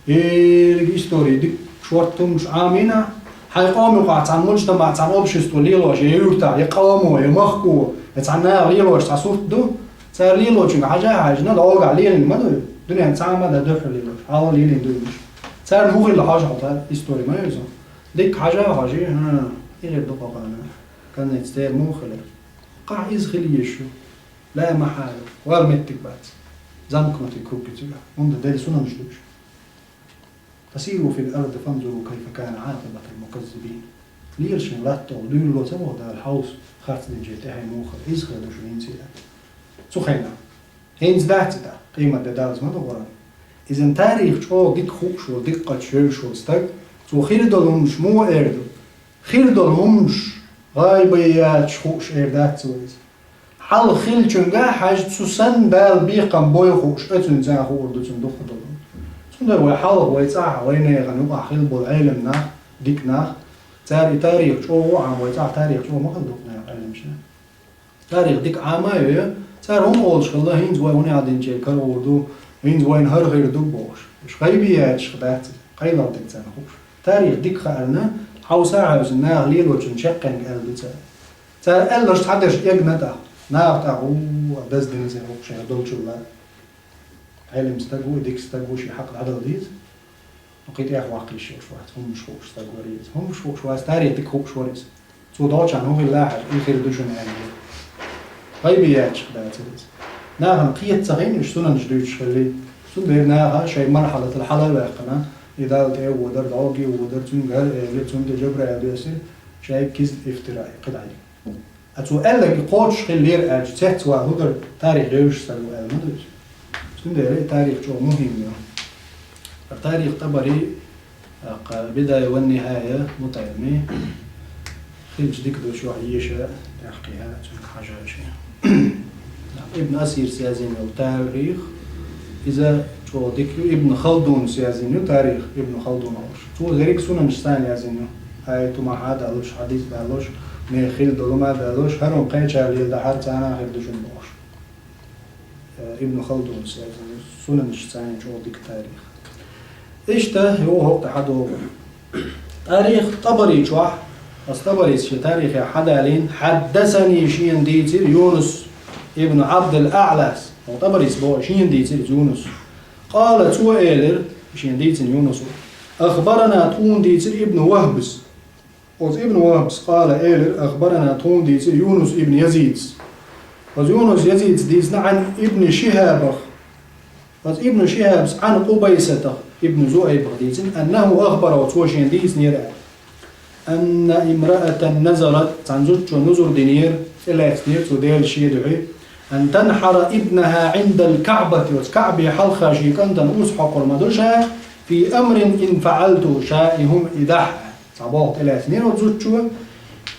ерриг истори дика шортта хӀуманаш Ӏамийна, хьайн къоман юкъахь цхьана муьжтамаӀ, цхьана общество лелош, я юьртахь, я къомо, я махко, я цхьана наха лелош цхьа сурт ду, цара лелочуьнга хьажа а хьаьжна, логахь лелийна ма ду, дуьненахь цхьа а ма дан дуьххьара лелош, хьалха лелийна ду уьш. Царна хӀун хилла хьожа хьо, цара истори ма ю иза. Дика хьажа а хьожий, хӀа, и хир ду кху хана, конец тера муха хилира. Кхахь иза хила езаш ю. Ла махьала, вала меттиг бац. Замкнутый круг ю цигахь. ХӀунда Делан сунанаш ду уьш. فسيروا في الأرض فانظروا كيف كان عاقبة المكذبين. Лела шайн латта, дуьйла ца боху Дала хьовса, харцдинчеран тӀаьхье муха хир, иза хир ду шуна хӀинца а. Цу хенахь. ХӀинца дац и тӀаккха, къематде даллалц ма ду гӀур. Иза тарих чӀогӀа дика хууш волу, дика кхаччалц йовзуш волу стаг, цо хир долу хӀуманаш муха эр ду? Хир долу хӀуманаш гӀайбе яцаш хууш эр дац цо иза. Хьалха хиллачуьнга хьаьжча, цу санна Дала бекхам бой хууш, оцуьнца хуур ду цунна дукха долу. Цундела вай хьалха, вай цӀахь, вай нехан юкъахь хилла болу Ӏелам нах, дика нах, цара и тарих чӀогӀа Ӏама, вай цӀахь тарих чӀогӀа ма хилла дукха нехан Ӏеламнаха. Тарих дика Ӏама а йой, цара хӀун олуш хилла, хӀинца вай хӀун яздинчеран карахь ду, хӀинца вайна хӀара хир ду бохуш. Уьш гӀайбе яцаш дац, къайлаха дерг царна хууш. Тарих дика хаарна, хьовса а хьаьвсина, наха лелочун чеккхенга аьлла ду цара. Цара аьлларш цхьадерш эгна тӀаккха. Наха тӀаккха, у, даздина церан хӀокху шайх долчул а. Ӏелам стаг ву, дика стаг ву, шен хьакъ дӀадала деза. Кхин тӀехваккха йиш йолуш вац, хӀуманаш хууш стаг вара иза. ХӀуманаш хууш вац, тарих дика хууш вара иза. Цо долчарна хӀун хилла хьажа, и хир ду шуна аьлла. ГӀайбе яцаш дацара иза. Нахана кхета ца хиъна, уьш сунанаш дуьйцуш хилла. Цундела наха шайн мархьалатал хьала а ваьккхина, и Далла тӀе а водар, дӀогге а водар, цуьнга хӀара элира, цунна тӀе Жабраил доьссира, шайга кизна ифтира, кхидӀа. Ткъа цо аьлларг кхочуш хиллера аьлча, цецван хӀун дара, тарих йовзуш стаг ву аьлла ма ду иза. Цундела и тарих чӀогӀа мухӀим ю. ХӀара тарих ТӀабари, тӀаккха Бидая ва Нихая МутаӀими, хилча дика ду уьш юьхь еша, тӀаккха кхин цуьнга хьажа шен. Ибн Асирс яздина йолу тарих, иза чӀогӀа дика ю, Ибн Халдунс яздина ю тарих, Ибн Халдун олуш. Цо ерриг сунанаш санна яздина ю. Аят хӀума хьадалуш, хьадис далуш, мех хила долу ма а далош, хӀара хӀума кхечара леладахьара царна хир ду шуна бохуш. Э, Ибн Халдунс, э, сунанаш царна чӀогӀа дика тарих. Иштта, юха хӀокху тӀе хьадогӀу. Тарих ТӀабари чохь, ас ТӀабарис шен тарихехь хьадалийна, хьаддасани шена дийцира Юнус ибн Абдул А'лас. Хьо ТӀабарис боху, шена дийцира Юнус. Къала, цо элира, шена дийцина Юнусо. Ахбарана, тхуна дийцира Ибн Вахбас. Оцу Ибн Вахбас къала элира, ахбарана, тхуна дийцира Юнус ибн Язидс. Оцу Юнус Язидс дийцина Ӏан Ибн Шихабах. Оцу Ибн Шихабс Ӏан Къубайсатах, Ибн Зуайбах дийцина, аннаху ахбараху, цо шена дийцинера аьлла. Анна имраатан назарат, цхьана зудчо нузур динера, тӀелаьцнера цо Делан шен дуьхьа, ан танхьара ибнаха Ӏиндал Каъбати, оцу Каъбе хьалха шен кӀантана урс хьокхур ма ду ша, фи амрин ин фаъалту, ша и хӀума и дахь. Цхьа болх тӀелаьцнера оцу зудчо.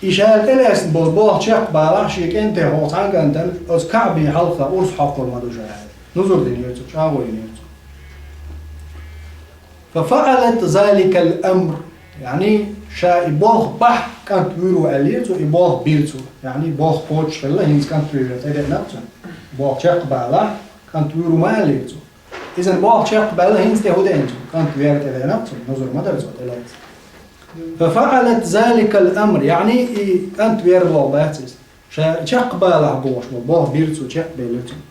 И ша тӀелаьцна болу болх чекхбалахь, шен кӀентех хӀокху цхьана кӀантана оцу Каъбе хьалха урс хьокхур ма ду ша аьлла. Нузур динера цо, чӀагӀо йинера цо. Фа фаъалат заликал амр. Яъни, ша и болх бахь, кӀант вуьйр ву аьллера цо, и болх бира цо. Яъни, болх кхочуш хилла, хӀинца кӀант вуьйр тӀедеънаб цунна. Болх чекхбалахь, кӀант вуьйр ву ма аьллера цо. Иза болх чекхбаьлла, хӀинца тӀе хӀун деана цо? КӀант вер тӀедеънаб цунна, нузур ма дара цо тӀелаьцна. Фа фаъалат заликал амр, яъни и кӀант вер болх бац иза. Ша чекхбалахь бохуш болу болх бира цо, чекхбелира цунна.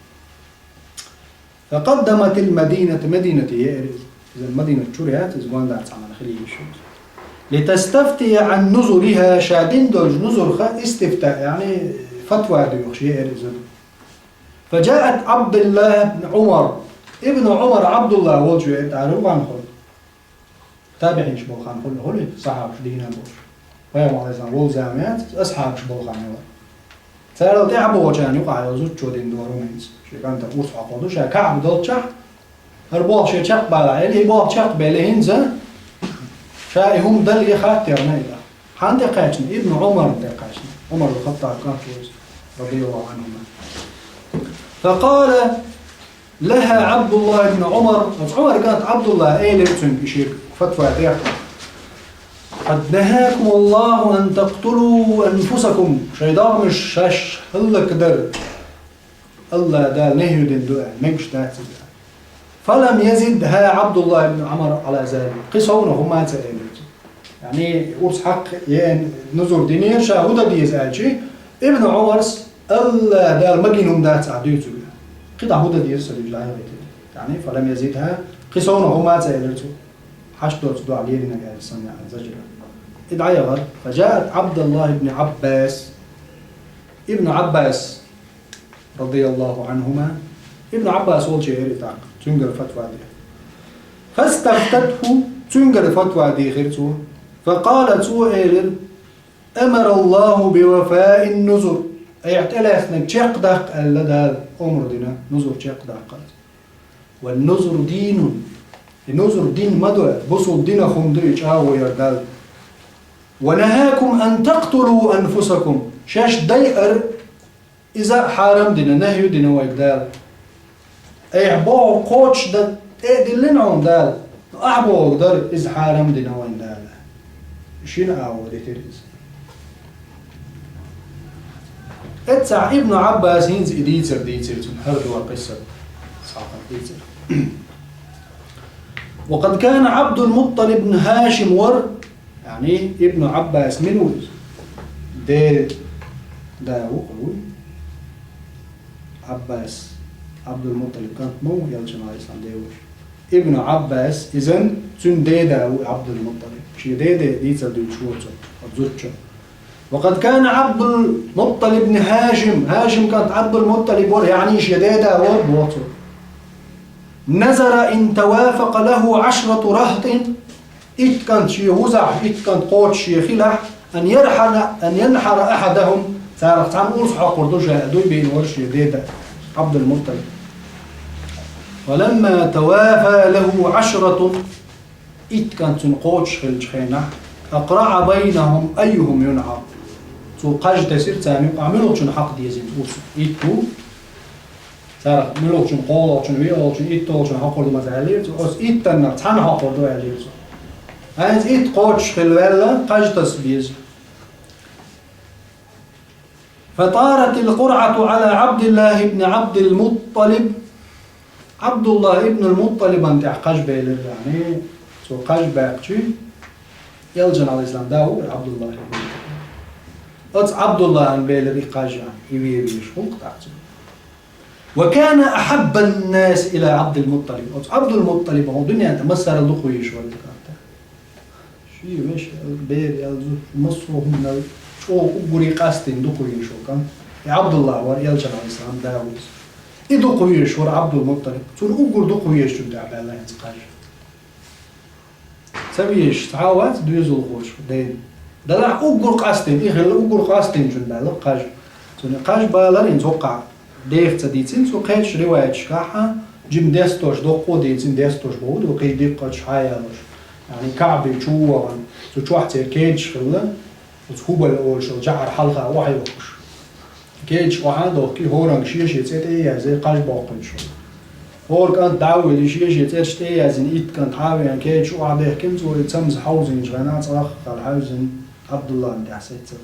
Фа къаддаматил Мадината, Мадинате еара иза. Иза Мадинат чуьра яц, иза гондара цхьа мара хила йиш ю. Литастафтия Ӏан нузуриха, ша дина долчу нузурха истифта, яъни фатва доьхуш еара иза. Фаджаат Абдуллах ибн Умар. Ибн Умар Абдуллах волчу веара тӀаьхьа ван хуьлу. ТабиӀинаш болу хан хуьлу, хуьлу сахьабаш дийна болуш. Пайхамар Ӏалайхиссалам волу зама яц, асхьабаш болу хан ю. Царал тӀаьхьа бохучарна юкъахь йолу зудчо дина дора хӀинца. Шен кӀанта урс хьокхур ду, ша Каъба долччахь, хӀара болх шен чекхбалахь, элли и болх чекхбелла хӀинца, ша и хӀума далле хаттарна и тӀаккха. Хьанна тӀе кхаьчна? Ибн Умарна тӀе кхаьчна. Умар бин Хаттаб кӀант ву иза, радияллаху Ӏанхума. Факъала лаха Абдуллах ибн Умар, оцу Умар кӀант Абдуллах элира цуьнга и шега фатва тӀехь: «Къад нахакумуллаху ан такътулу анфусакум». Шайн догӀмаш шаьш хӀаллакдар Алла Дала нахью дина ду аьлла, мегаш дац иза. Фалам язидха Абдуллах ибн Умар Ӏала залик. Кхин совнаха хӀума а ца элира цо. Яъни, урс хьакха еана нузур динера ша хӀун дан деза аьлча, Ибн Умарс Алла Дала магийна хӀума дац ахь дуьйцург. Кхин дӀа хӀун дан деза сан дуьйцу дӀаяхийтина. Яъни, фалам язидха, кхин совнаха хӀума а ца элира цо. Хьашт доцу дуьхьа лелийнарг аьлла санна яъни зажира. И дӀаяхара, фаджаат Абдуллах ибн Ӏаббас. Ибн Ӏаббас радияллаху Ӏанхума, Ибн Ӏаббас волчу яра и тӀаккха, цуьнгара фатва дира. Фастафтатху, цуьнгара фатва дийхира цо. Факъала, цо элира: «Амараллаху бивафаин нузур». Айхьа тӀелаьцнарг чекхдаккха аьлла Дала, омра дина, нузур чекхдаккха. «Ва нузур динун». И нузур дин ма ду, бусул динах хӀума ду и чӀагӀо яр Дала. «Ва нахакум ан такътулу анфусакум». Шаьш дайар Иза хьарам дина, нахью дина вайга Дала. Айхьа боху кхочушдан тӀе а диллина хьуна Дала, но ахьа бохург дара, иза хьарам дина вайна Дала. Шина агӀо дитира иза. Эццахь Ибн Ӏаббас хӀинца и дийцар дийцира цунна, хӀара дуьхьа кхиссар, цхьаъ дийцира. وقد كان عبد المطلب بن هاشم вар, яъни Ибн Ӏаббас мила ву иза? Де да ву, хӀун ву? Ӏаббас, Ӏабдулмутталиб кӀант ма ву, элчан Ӏалайхиссалам де ву. Ибн Ӏаббас, изан цуьнан де да ву Ӏабдулмутталиб. Шен де де дийцар дуьйцуш ву цо, оцу зудчо. وقد كان عبد المطلب بن هاشم، Хашим кӀант Ӏабдулмутталиб вара, яъни шен де да вара, боху цо. نذر إن توافق له عشرة رهط، итт кӀант шен вузахь, итт кӀант кхочуш шен хилахь, أن يرحل، أن ينحر أحدهم، царах цхьанна урс хьокхур ду ша, дуй бийна вара шен де да, Ӏабдулмутталиб. فلما توافى له عشرة، итт кӀант цуьнан кхочуш хиллачу хенахь, أقرع بينهم أيهم ينحر. Цо кхаж тесира царна юкъахь, муьлхачунна хьакха деза иза урс. Итт ву, царах муьлхачунна, кхоалгӀачунна, виъалгӀачунна, итталгӀачунна хьокхур ду ма ца аьллера цо, оцу иттаннах цхьанна хьокхур ду аьллера цо. Хьайнца итт кхочуш хилла ваьлла, кхаж таса беза. فطارت القرعة على عبد الله بن عبد المطلب. Ӏабдуллахь ибн ал-Мутталибан тӀехь кхаж белира, яъни, цо кхаж баьккхича, Элчан, Ӏалайхиссалам, да ву Ӏабдуллахь ибн ал-Мутталиб. Оцу Ӏабдуллахьан белира и кхаж, яъни, и вен везаш хӀуллакх тӀаккха цо. وكان أحب الناس إلى عبد المطلب. Оцу Ӏабдул-Мутталиба хӀун дуьнен тӀе массарал дукха везаш вара иза кӀант. Шен вешин, бер ял, зуда, массо а хӀуманал чӀогӀа уггаре къастийна дукха везаш вара кӀант. И Ӏабдуллахь вара Элчан, Ӏалайхиссалам, да ву иза. И дукха везаш вара Ӏабдул-Мутталиб. Цунна уггар дукха везачун тӀехь баьлла хӀинца кхаж. Ца везаш цхьа а вац доьзалхочух ден. Делахь уггар къастийна, и хилла уггар къастийначун баьлла кхаж. Цунна кхаж балар хӀинца хӀокхахь деха ца дийцина, цу кхечу риваяташкахь а, жима дестош доккха а дийцина, дестош боху ду, кхин диккхачу хьаялош. Яъни КаӀбе чу вахана, цу чохь церан кедаш хилла, оцу ХӀубал олуш йолу жӀар хьалха охьайоккхуш. Кедаш охьа а дохкий, хӀоранга шен-шен цӀе тӀе а язъе, кхаж боккхуьйтуш хилла. ХӀора кӀант дӀа а вуьйлий, шен-шен цӀераш тӀе а яздина, итт кӀант хьа а веана, кедаш охьадехкина, цо и цамза хьовзийначу хенахь, цӀахкхал хьаьвзина, Ӏабдуллахьан тӀехь сецира.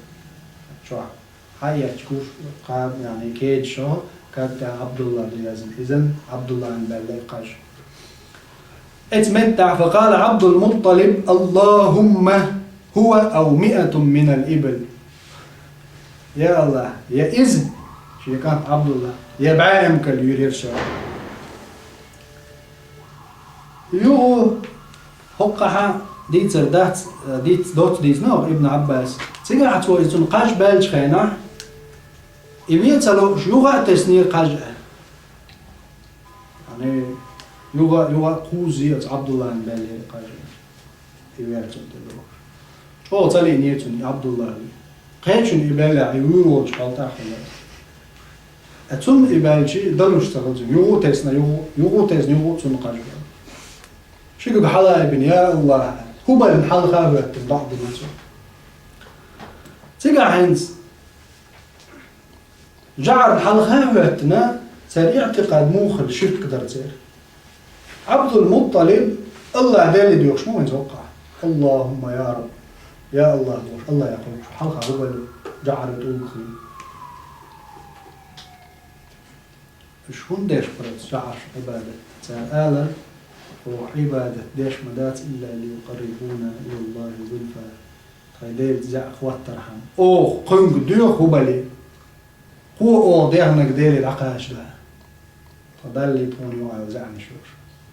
Чохь хьаэцча гуш, кхаба, яъни, кедаш чохь, кад тӀехь Ӏабдуллахь ду яздина. Иза Ӏабдуллахьан баьлла и кхаж. Эцу меттехь, فقال عبد المطلب: اللهم هو أو مائة من الإبل. Я АллахӀ, я иза, шен кӀант Ӏабдуллахь, я бӀе эмкал юьйр яра ша. Юха хӀокхахьа дийцар дац, диц-, доцца дийцина оха Ибн Ӏаббаса. Цигахь цо иза цунна кхаж баьллачу хенахь, и вен ца лууш, юха а теснера кхаж аьлла. Яъни, юха, юха а кхузза оцу Ӏабдуллахьан баьллера кхаж. И вер цунна тӀе догӀуш. ЧӀогӀа ца лиънера цунна и Ӏабдуллахь. Кхечунна и баьллехь, и вуьйр волчу хьалатӀехь хилла. Ткъа цунна и баьлча, далуш ца хилла цунна. Юха а тесна, юха, юха а тесна, юха а цунна кхаж баьлла. Ши куьг хьалаайбина, я АллахӀ, ХӀубална хьалха а хӀоьттина, доӀа дина цо. Цигахь хӀинца жӀарна хьалха а хӀоьттина, церан иӀтикъад муха хилла, ширк дара церан. Ӏабдул-Мутталиб АллахӀ Деле доьхуш ма ву хӀинца хӀокхахь. АллахӀумма я Рабб, я АллахӀ бохуш, АллахӀе кхойкхуш, хьалха ХӀубал, жӀар тӀулгах хилла. Уьш хӀунда деш бара оцу жӀарша Ӏибадат? Цара алара: «Оха Ӏибадат деш ма дац, илла лиюкъаррибуна илаллахӀи зульфа». Тхайн Делаца зӀе хӀоттархьама. Оха кхуьнга доьху ХӀубале. Кхо оха дехнарг Деле дӀакхачадо. Тхо Далла тхуна юкъахь зӀенаш йолуш,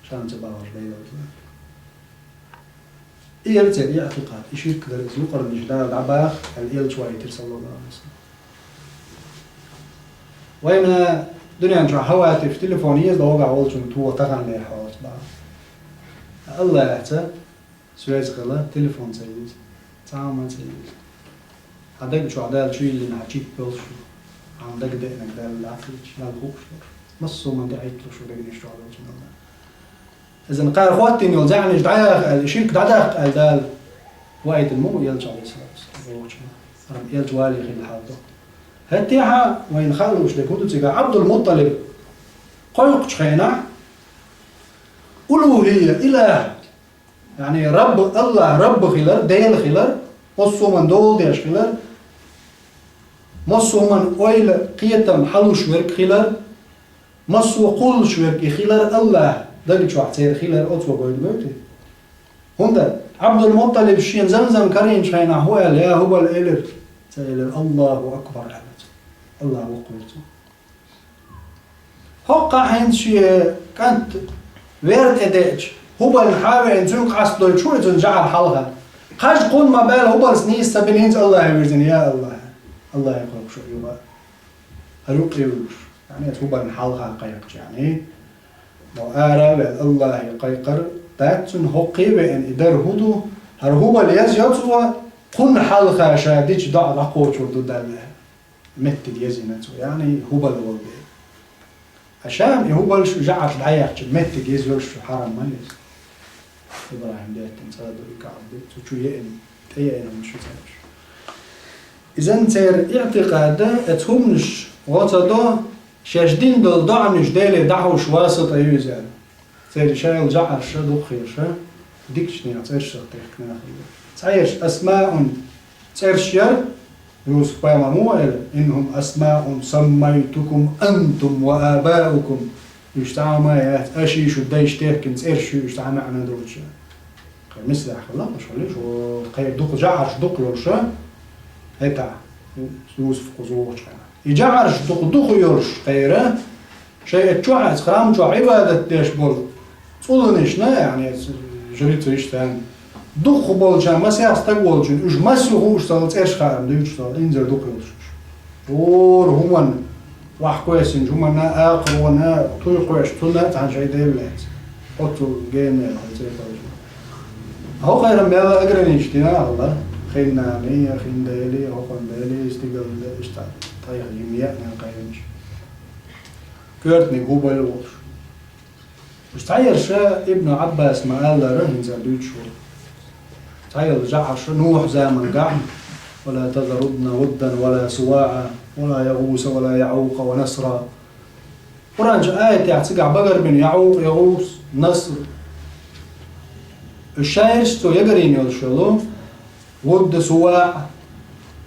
шена ца бахалуш Дела веза. И яра церан иӀтикъад, и ширк дара иза, юкъарнаш Дала дӀабаха аьлла, Элча вайтира, саллаллахӀу Ӏалайхи ва саллам. Вайна дуьнен чохь хӀаватиф телефон еза, догӀа волчунна тоха таханлера хьоца бахьа. АллахӀца связь хила, телефон ца еза, цхьа а ма ца еза. Хьан даг чохь Дала чу йиллина хьан чип йолуш ю. Хьан даг деанарг Дала дӀакхийча, Дала хууш долуш. Массо а ма тӀехӀитталуш ву дегнаш чохь долчунна АллахӀ. Иза кхара хӀоттийна йолу зӀенаш дӀаяха аьлла, ширк дӀадаккха аьлла Дала ваийтина ма ву Элча, Ӏалайхиссалату вассалам, вохучунна. ХӀара Элча вале хилла хьал ду. ХӀеттехьа вайна хаалуш дерг хӀун ду цигахь? Ӏабдул-Мутталиб кхойкхучу хенахь, улухӀия, илахӀ, яъни Рабб, АллахӀ Рабб хилар, Дела хилар, массо а хӀуманна дола деш хилар, массо а хӀуманна ойла, кхетам хьалуш верг хилар, массо а кхуллуш верг и хилар АллахӀ даг чохь церан хилар оцо гойту, гойту. ХӀунда Ӏабдул-Мутталиб шена Замзам карийначу хенахь хӀун аьлла, я ХӀубал элира? Ца элира, АллахӀу акбар аьлла цо. АллахӀ воккха ву цо. ХӀокхахь хӀинца шен кӀант вер тӀедеача, ХӀубална хьа а веана, цуьнга къастадойтуш ву и цуьнан жӀар хьалха. Кхаж кхунна ма баьлла, ХӀубалс нийса ца бина, хӀинца АллахӀе вирзина, я АллахӀ, АллахӀе кхойкхуш ю юкъа. ХӀара юккъе вуьйлуш. Яъни, ХӀубална хьалха кхайкхича, яъни. Мо ара а ваьлла, АллахӀе кхайкхар дац цунна, хӀокхе а веана, и дар хӀун ду? ХӀара ХӀубал еза йо цо, кхунна хьалха ша дича доӀа дӀакхочур ду Далла. Меттиг езйина цо, яъни ХӀубал волу бен. Ткъа ша-м и ХӀубалш жӀарш дӀаяьхча, меттиг еза йолуш шу хьарам ма еза. ИбрахӀим деттина цӀа ду и КаӀба, цу чу еана, тӀееана шу цӀераш. Изан церан иӀтикъада, оцу хӀуманаш гӀо ца до, шаьш дина долу доӀанаш Деле дӀахьуш васита ю иза аьлла. Церан шайла жӀарш а, дукхахьерш а, дикачу нехан цӀерш а техкина хилла. Цхьаерш асмаун цӀерш яра, Юсуп-пайхамара мо аьлла: «إن هم أسماء سميتم أنتم وآباؤكم». Уьш цхьа а ма яц, аша шу дайша техкина цӀераш ю, уьш цхьа а маьӀна доцуш. Кхин мисал хилла, шу хилла, шу кхера дукха жӀараш дукха йолуш, хӀета, Юсуп кхуза вогӀучу хенахь. И жӀараш дукха дукха йолуш кхера, шайн оцу чохь, оцу храм чохь Ӏибадат деш болу цӀуланашна, яъни, жрецаш царна, дукха болчарна, масех стаг волчун, уьш маса ю хууш цара цӀераш хаам дуьйцуш цара, инзаре дукха йолуш уьш. ХӀора хӀуманна, ваьхьа кхоьссинчу хӀуманна, акхарона, туй кхоьссича, цунна а цхьаьна шайн дела лаьцна. Оццул генера хьайн цӀе пайжина. ХӀокхеран мел ограничить дина аьлла, хин нана, хин дела, хӀокхун дела, стигала дела, иштта тхайх йима еъна кхайнаш. Коьртаниг хӀун бала волуш. Уьш цхьаерш Ибн Ӏаббаса ма-аллара, хӀинца дуьйцуш ву. Цхьайолу жӀарш Нухь заманахь: «ولا تذرن ودا ولا سواعا ولا يغوث ويعوق ونسرا». Къуръан чу аятехь цигахь багарбина ЯӀукъ, ЯгӀус, Наср. Уьш шаерш цо ягарийна йолуш йолу, Вудда, СуваӀа.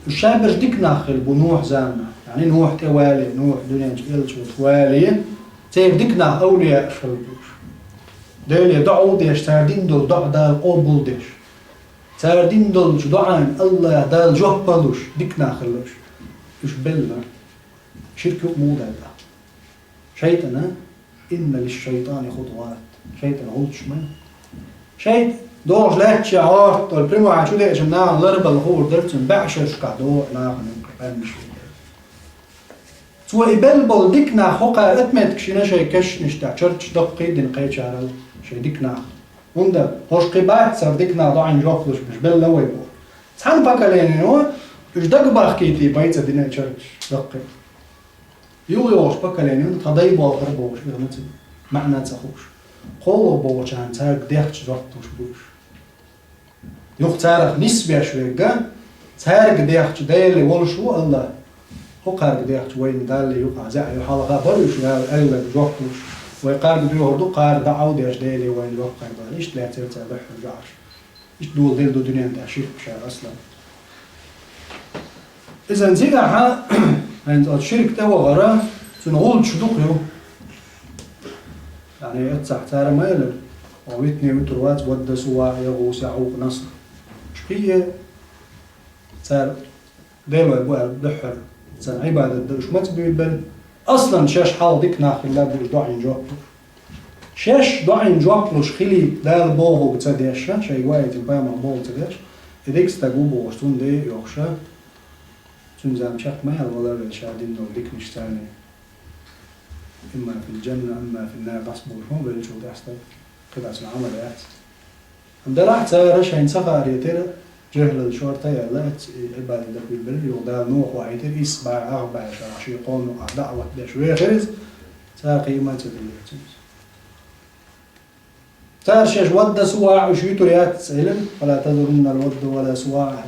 Уьш шайберш дика нах хилла бу Нухь заманахь. Яъни Нухь тӀе вале, Нухь дуьнен чу элча ву вале, церан дика нах, авлияаш хилла бу уьш. Деле доӀа а деш, цара дина долу доӀа Дала къобалдеш. Цара дина долчу доӀана АллахӀа Дала жоп а луш, дика нах хилла уьш. Уьш белла. Ширк юкъа муха даьлла? ШайтӀана, «إن للشيطان خطوات». ШайтӀан гӀулчаш ма ю. ШайтӀа догӀуш лаьттачу хьорта долу прямой чу деача нахана ларбала хуур дара цунна, баьӀшерашкахь догӀу нахана къаьмнаш ву. Цо и белла болу дика нах хӀокхара отметка шина шайн кешнаш тӀехь чарташ даккхий дина кхечарал шайн дика нах. ХӀунда хӀорш кхин бац цара дика нах доӀина жоп луш беш белла вай боху. Цхьана поколенино уьш дагабахкийтий бай ца дина чарташ даккхий. Юха йогӀуш поколени тхан дай болхара бохуш, ирхна ца, маьӀна ца хууш. КхоалгӀа бохучарна цаьрга дехча жоп луш бу уьш. Юха царах нисбеш верг, цаьрга дехча Дела волуш ву АллахӀ. ХӀокхаьрга дехча вайна Далла юкъахь зеӀа ю, хьалха бара уьш Дала аьлларг жоп луш. Вай кхаьрга доьхур ду, кхара даӀа а деш Деле вайна жоп кхайкхар. Иштта лаьцара цара дуьххьара жӀарш. Иштта дола делла ду дуьнен тӀехь ширк ша аслан. Изан цигахьа, хӀинца оцу ширк тӀе вахара, цуьнан гӀулчаш дукха ю. Яъни, эццахь цара ма элира, хьо витне вуьтур вац, Вадда, СуваӀа, ЯгӀус, ЯӀукъ, Наср. Уьш кхин а цара Дела вай бу аьлла дуьххьара, царна Ӏибадат дан уьш маца буьйлабелла, аслан шаьш хьалха дика нах хилла бу уьш доӀина жоп луш. Шаьш доӀина жоп луш хилийта Дала бохург ца деш, шайн ваийтина пайхамар бохург ца деш, и дика стаг ву бохуш, цунна де а йохуш, цуьнан зама чекх ма яьлла, вала а велла, ша дина долу диканаш царна. Имма фил джанна, имма фил нар, дӀасаболуш ма веллачул тӀаьхьа стаг, кхидӀа цуьнан Ӏамал яц. Амма делахь цара шайна ца хаарехь тера, жехӀлал шорта а яьлла, эццахь и Ӏибадат дан хуьлбелира, юха Дала Нухь вахийтира, исс бӀе ах бӀе шарахь шен къоман юкъахь даӀват деш вехира иза, цара кхин а ма ца диллира цуьнца. Цара шаьш Вадда, СуваӀа уьш вуьтур яц элира, «فلا تذرن ودا ولا سواعا».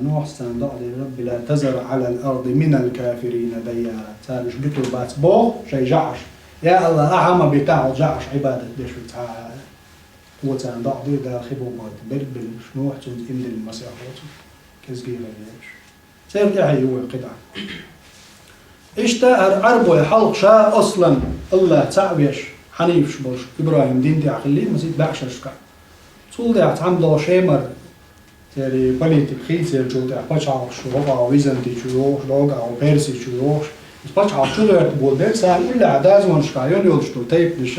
Нухьас царна доӀа дира: «رب لا تذر على الأرض من الكافرين ديارا». Цара уьш буьтур бац боху шайн жӀарш. Я АллахӀ, ахьа ма битахь хьо жӀарш Ӏибадат деш верг цхьа а. Цо царна доӀа дира, Дала хи бу бохуьйту, берг а биллина, Нухь цуьнца иман диллина масех воцург, кӀезиг а хир езаш. Церан тӀаьхье ю вай кхидӀа. Иштта хӀара Ӏарбой хьалха ша аслан АллахӀ цхьаъ веш, хьанифаш болуш, ИбрахӀим дин тӀехь хиллий, масийтта баьӀшерашкахь. Цул тӀаьхьа цхьамма долу Шемара, церан политика хийцаеллачул тӀаьхьа пачхьалкхаш шу, хӀокху Византи чу йогӀуш, дӀогахь Перси чу йогӀуш, иза пачхьалкха чу гӀерта болу дела, царна уллехь дазонашкахь йолу йолуш долу тайпанаш,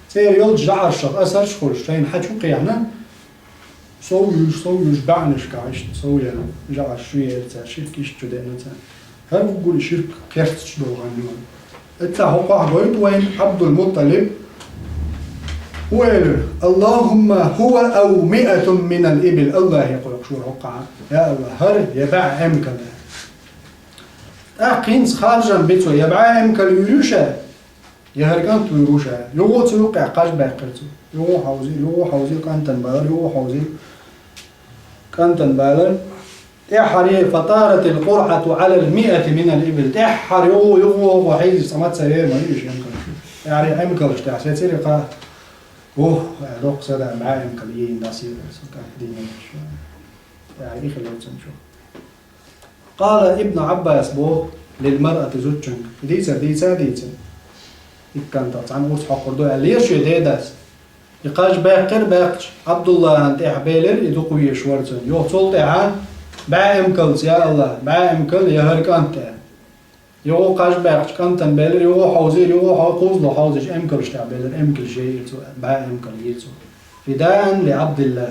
церан йолчу жӀаршах асарш а хуьлуш, шайна хьан чу кхехьна, сов юьйш, сов юьйш баьӀнашкахь иштта сов яьлла, жӀарш шу ера цара, ширк иштта чу деана цара. ХӀара уггар ширк кхерцаш долу хан ю. Эццахь хӀокхахь гойту вайна Ӏабдул-МутӀалиб. Хьо элира: «اللهم هو أو مائة من الإبل». АллахӀе кхойкхуш вара хӀокхахь. Я АллахӀ, хӀара я бӀе эмкал. ТӀаккха хӀинца харжам би цо, я бӀе эмкал вуьйр ю ша, я хӀара кӀант вуьйр ву ша. Юха цу юккъехь кхаж баьккхира цо. Юха хьовзийра, юха хьовзийра, кӀантана балар, юха хьовзийра, кӀантана балар. ТӀаьххьара, «فطارت القرعة على المائة من الإبل». ТӀаьххьара юха, юха, юха хьийзаш цхьа ма ца вера ма вуьйш эмкалш. ТӀаьххьара эмкалш тӀехь сецира кха. Ух, доккха сада, бӀе эмкал йийна дӀасийра, со кӀант дийна. ТӀаьххьара и хилла цунна чу. قال ابن عباس боху للمرأة зудчуьнга. И дийцар дийца а дийцина. Икканта цхьана урс хьокхур ду аьлла, лера шен дедас. И кхаж баьккхира баьккхича, Абдуллахьан тӀехь белира, и дукха везаш вара цунна. Юха цул тӀаьхьа бӀе эмкалца, я АллахӀ, бӀе эмкал я хӀара кӀант аьлла. Юха кхаж баьккхича кӀантана белира, юха хьовзийра, юха хьо-, кхузлу хьовзийча эмкалаш тӀехь белира, эмкалаш яйра цо, бӀе эмкал яйра цо. فداء لعبد الله.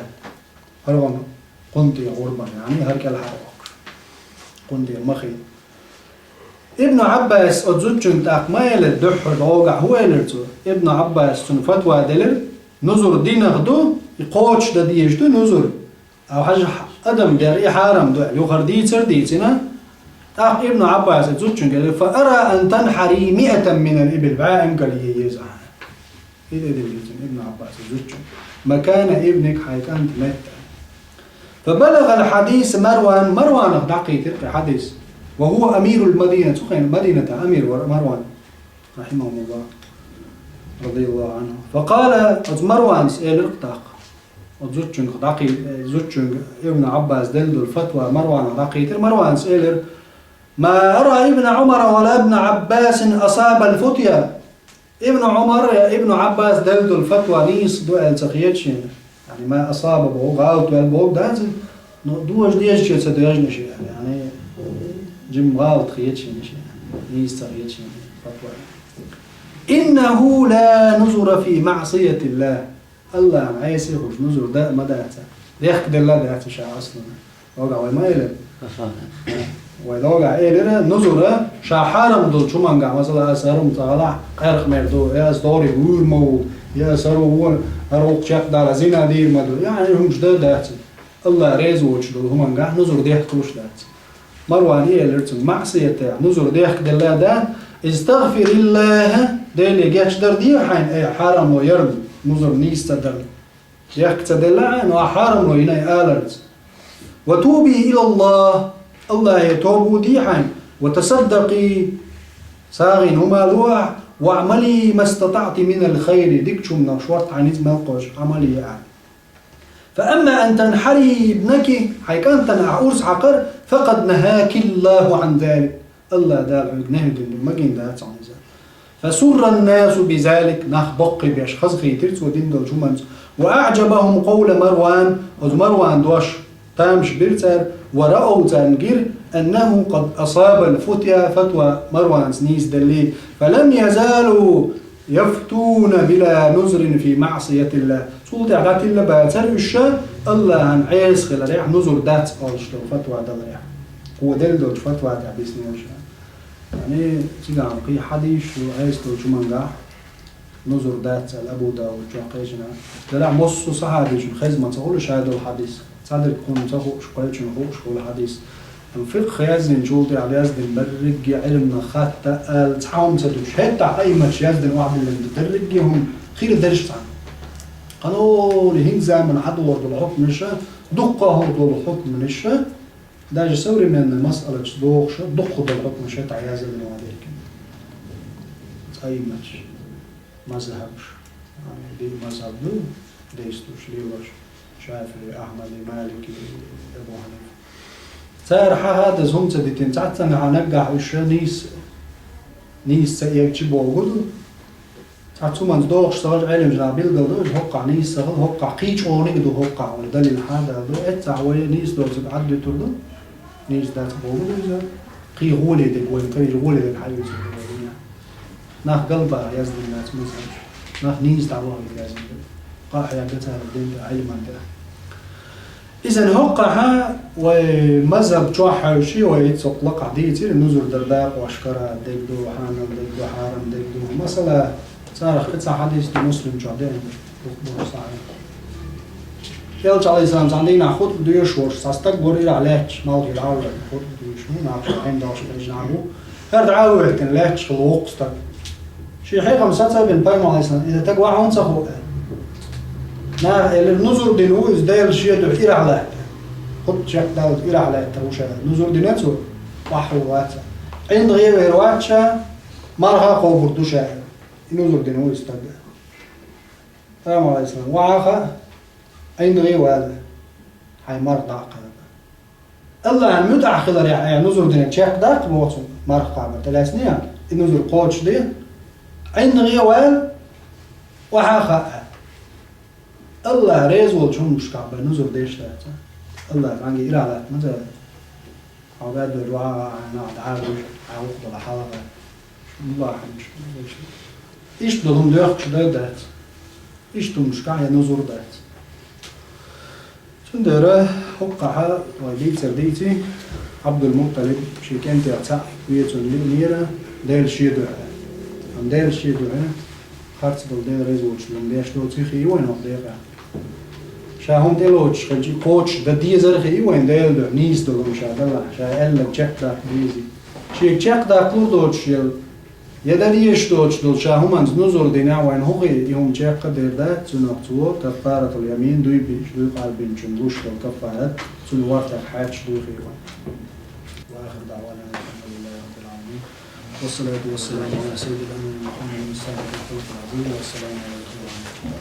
ХӀара ван кхунна тӀе гӀурбан, яъни хӀара кӀелхьарвоккхуш. Кхунна тӀе ма хи. Ибн Ӏаббас оцу зудчуьнга тӀаккха ма элира дуьххьара дӀогахь, хӀун элира цо? Ибн Ӏаббас цунна фатва делира, нузур динах ду, и кхочушдан дезаш ду нузур. А хьажа адам дер и хьарам ду аьлла, юхара дийцар дийцина. ТӀаккха Ибн Ӏаббаса зудчуьнга элира: فأرى أن تنحري مائة من الإبل, бӀе эмкал е еза хьан. И тӀедиллира цунна Ибн Ӏаббаса зудчуьнга. مكان ابنك, хьайн кӀанта метта. فبلغ الحديث مروان, Марванах дӀакхийтира кхин хьадис. وهو أمير المدينة, цу хенахь Мадината амир вара Марван, رحمه الله, رضي الله عنه. فقال, оцу Марванас элира тӀаккха. Оцу зудчуьнга дӀакхий-, зудчуьнга Ибн Ӏаббаса делла долу фатва Марванах дӀакхийтира. Марванас элира: ما أرى ابن عمر ولا ابن عباس أصاب الفتيا. Ибн Ӏумар я Ибн Ӏаббас делла долу фатва нийса ду аьлла ца хета шена. Яъни, ما أصاب боху, гӀалат ваьлла боху дац, но дожа дезаче ца доьжна шена. Яъни, жимма гӀалат хета шена шена. Нийса ца хета шена фатва. إنه لا نذر في معصية الله. АллахӀана Ӏеса хуьлуш нузур дан а ма дац. Дехкаделла а дац ша аслана. Догахь вай ма элира. Вай догахь элира, нузура ша хьарам долчу хӀумангахь, масала, аса хӀара хӀума ца хилахь, къаьркъа мер ду, я аса догӀург вуьйр ма ву, я аса хӀара вон, хӀара вукху чекхдала зина дийр ма ду, я хӀара хӀумаш дан а дац. АллахӀ реза воцуш долу хӀумангахь нузур дехкалуш дац. Марвана элира цуьнга, маӀсиятехь нузур дехкаделла а дац, استغفر الله, Деле гечдар де хьайна, ай, хьарамло яра нузур нийса ца дала. Дехка ца делла хьайна, хьарамло йина аларца. وتوبي إلى الله, АллахӀе тоба де хьайна, وتصدقي, сагӀина хӀума ло ахь, واعملي ما استطعت من الخير, дикачу хӀуманах шорта хьайна ницкъ мел кхочуш Ӏамал е ахь. فأما أن تنحري ابنك, хьайн кӀантана ахь урс хьакхар, فقد نهاك الله عن ذلك. АллахӀ Дала хьоьга нахӀи дина ду, магийна дац хьуна иза. فسر الناس بذلك, нах боккхийбеш хазахийтира цо дина долчу хӀуманца. وأعجبهم قول مروان, оцу Марвана дош тамаш бира цара, ورأوا, царна гира, أنه قد أصاب الفتيا, фатва Марванас нийса деллий. فلم يزالوا يفتون بلا نذر في معصية الله. Цул тӀаьхьа дӀатилла бацара уьш, АллахӀана Ӏеса хиларехь, нузур дац олуш долу фатва даларехь. Кхо делла долчу фатва тӀехь биснарш. Яъни, цигахь кхин хьадисаш ду, Ӏеса долчу хӀумангахь нузур дац аьлла Абу Дауда чохь кхечанхьа. Делахь массо а сахьабичун хезна ма ца хуьлу ша долу хьадис. Цхьадерг кхунна ца хууш, кхечунна хууш хуьлу хьадис. Амма фикъхӀ яздинчул тӀаьхьа яздина берриге а Ӏилманах хатта аьлла цхьа хӀума ца дуьтуш. ХӀетахь аимматаш яздина охьабиллина ду берриге а хӀума хир дерш цхьаьна. Кхана олий, хӀинца заманахь хьадогӀур долу хьукманаша, дуккха а хӀума долу хьукманаша, даже современный масъалаташ дохуша, дуккха долу хьукманаш хӀетахь яздина охьадиллина. Цхьа аимматаш. Мазхабаш. Диъ мазхаб ду, действующий, лелош. ШафиӀи, Ахьмади, Малики, Абу Хьанифа. Цара хьан хадаза хӀума ца дитина, цхьаццанхьа наггахь уьш нийса, нийса ца эгчи боху ду. Цхьацца хӀуманца дохуш ца хилча, Ӏеламнаха билгал ду, иза хӀоккхахь нийса ца хила, хӀоккхахь кхин чӀогӀаниг ду, хӀоккхахь вай далил хьан а дала ду, эццахь вай нийса доцург Ӏадда дуьтур ду, нийса дац боху ду иза, кхин гӀоле дерг вайн, кхин гӀоле дерг хьан юьйцур ду вай динехь. Нах галбаха яздина дац мазхабаш. Нах нийса дӀавахийта яздина ду. Къа а хьегна цара дин тӀе, Ӏилман тӀе. Иза хӀоккхахьа вай мазхаб чохь хьаьвший, вай хӀинца хӀокху лакхахь дийцира, нузур дар дакъош кара дерг ду, хьанал дерг ду, хьарам дерг ду. Масала, царах кхин цхьа хьадис ду Муслим чохь деана, дукха боху сахьихь. Элча, Ӏалайхиссалам, цхьана дийнахь хутба доьшуш волуш, цхьа стаг вара ирахь лаьтташ, малхе дӀавоьдуш хутба доьшуш ву, нах Ӏин долуш хьежна ву. ХӀара дӀа а ваьттина, лаьтташ хилла воккха стаг. Шен хьехам сацабина пайхамар Ӏалайхиссалам, иза стаг ваха хӀунда ца хуу аьлла. Наха элира, нузур дина ву иза Дела шен дуьхьа ирахь лаьтта. Хутба чекхдаллалц ирахь лаьттар ву ша аьлла. Нузур дина цо, охьахуур вац. ӀиндагӀе вер вац ша, марха а кхобур ду ша аьлла. И нузур дина ву иза стаг аьлла. Пайхамар Ӏалайхиссалам, вахьа а хаьа, ӀиндагӀе а вала, хьайн марха дӀа а кхаба. Аллахьан муьтӀахь хиларехь, э, нузур динарг чекхдаккха боху цунна, марха кхабар тӀелаьцна а, и нузур кхочушде, ӀиндагӀе а вала, охьа а хаьа. Аллахь реза волчу хӀуманашкахь бен нузур деш дац. Аллахь цхьаьнгге ирахь латта ма ца веза. Хьо баьддалла вахьа а, нах дӀа а вуьйш, хьан хӀух дала хьалха. Аллахьан иштта долу хӀума доьхкуш дай дац. Иштта хӀуманашкахь я нузур дац. Цундела хӀокхахьа вай дийцар дийци, Ӏабдул-МутӀалиб шен кӀентех цхьаъ вецунна лиънера Делан шен дуьхьа. Амма Делан шен дуьхьа харц долу, Дела реза волчу хӀума деш доцу хи вайн хӀокху декъехь. Ша хӀума тӀелоцуш хилча, кхочуш дан дезар хи вайн Делан дуьхьа, нийса долу хӀума ша далахь, ша аьлларг чекхдаккха дезий. Шега чекхдаккхалур доцуш елла, я дан дезаш доцуш долу ша хӀуманца нузур дина, вайн хӀун хи, и хӀума чекх а дер дац, цунах цо каффаратул ямин дуй биъча, дуй къарбинчун луш долу каффарат, цуьнан вартах хьаьчча дуй хи вайн. وآخر دعوانا أن الحمد لله رب العالمين. والصلاة والسلام على سيد الأنام محمد صاحب الخلق العظيم. والسلام عليكم ورحمة الله.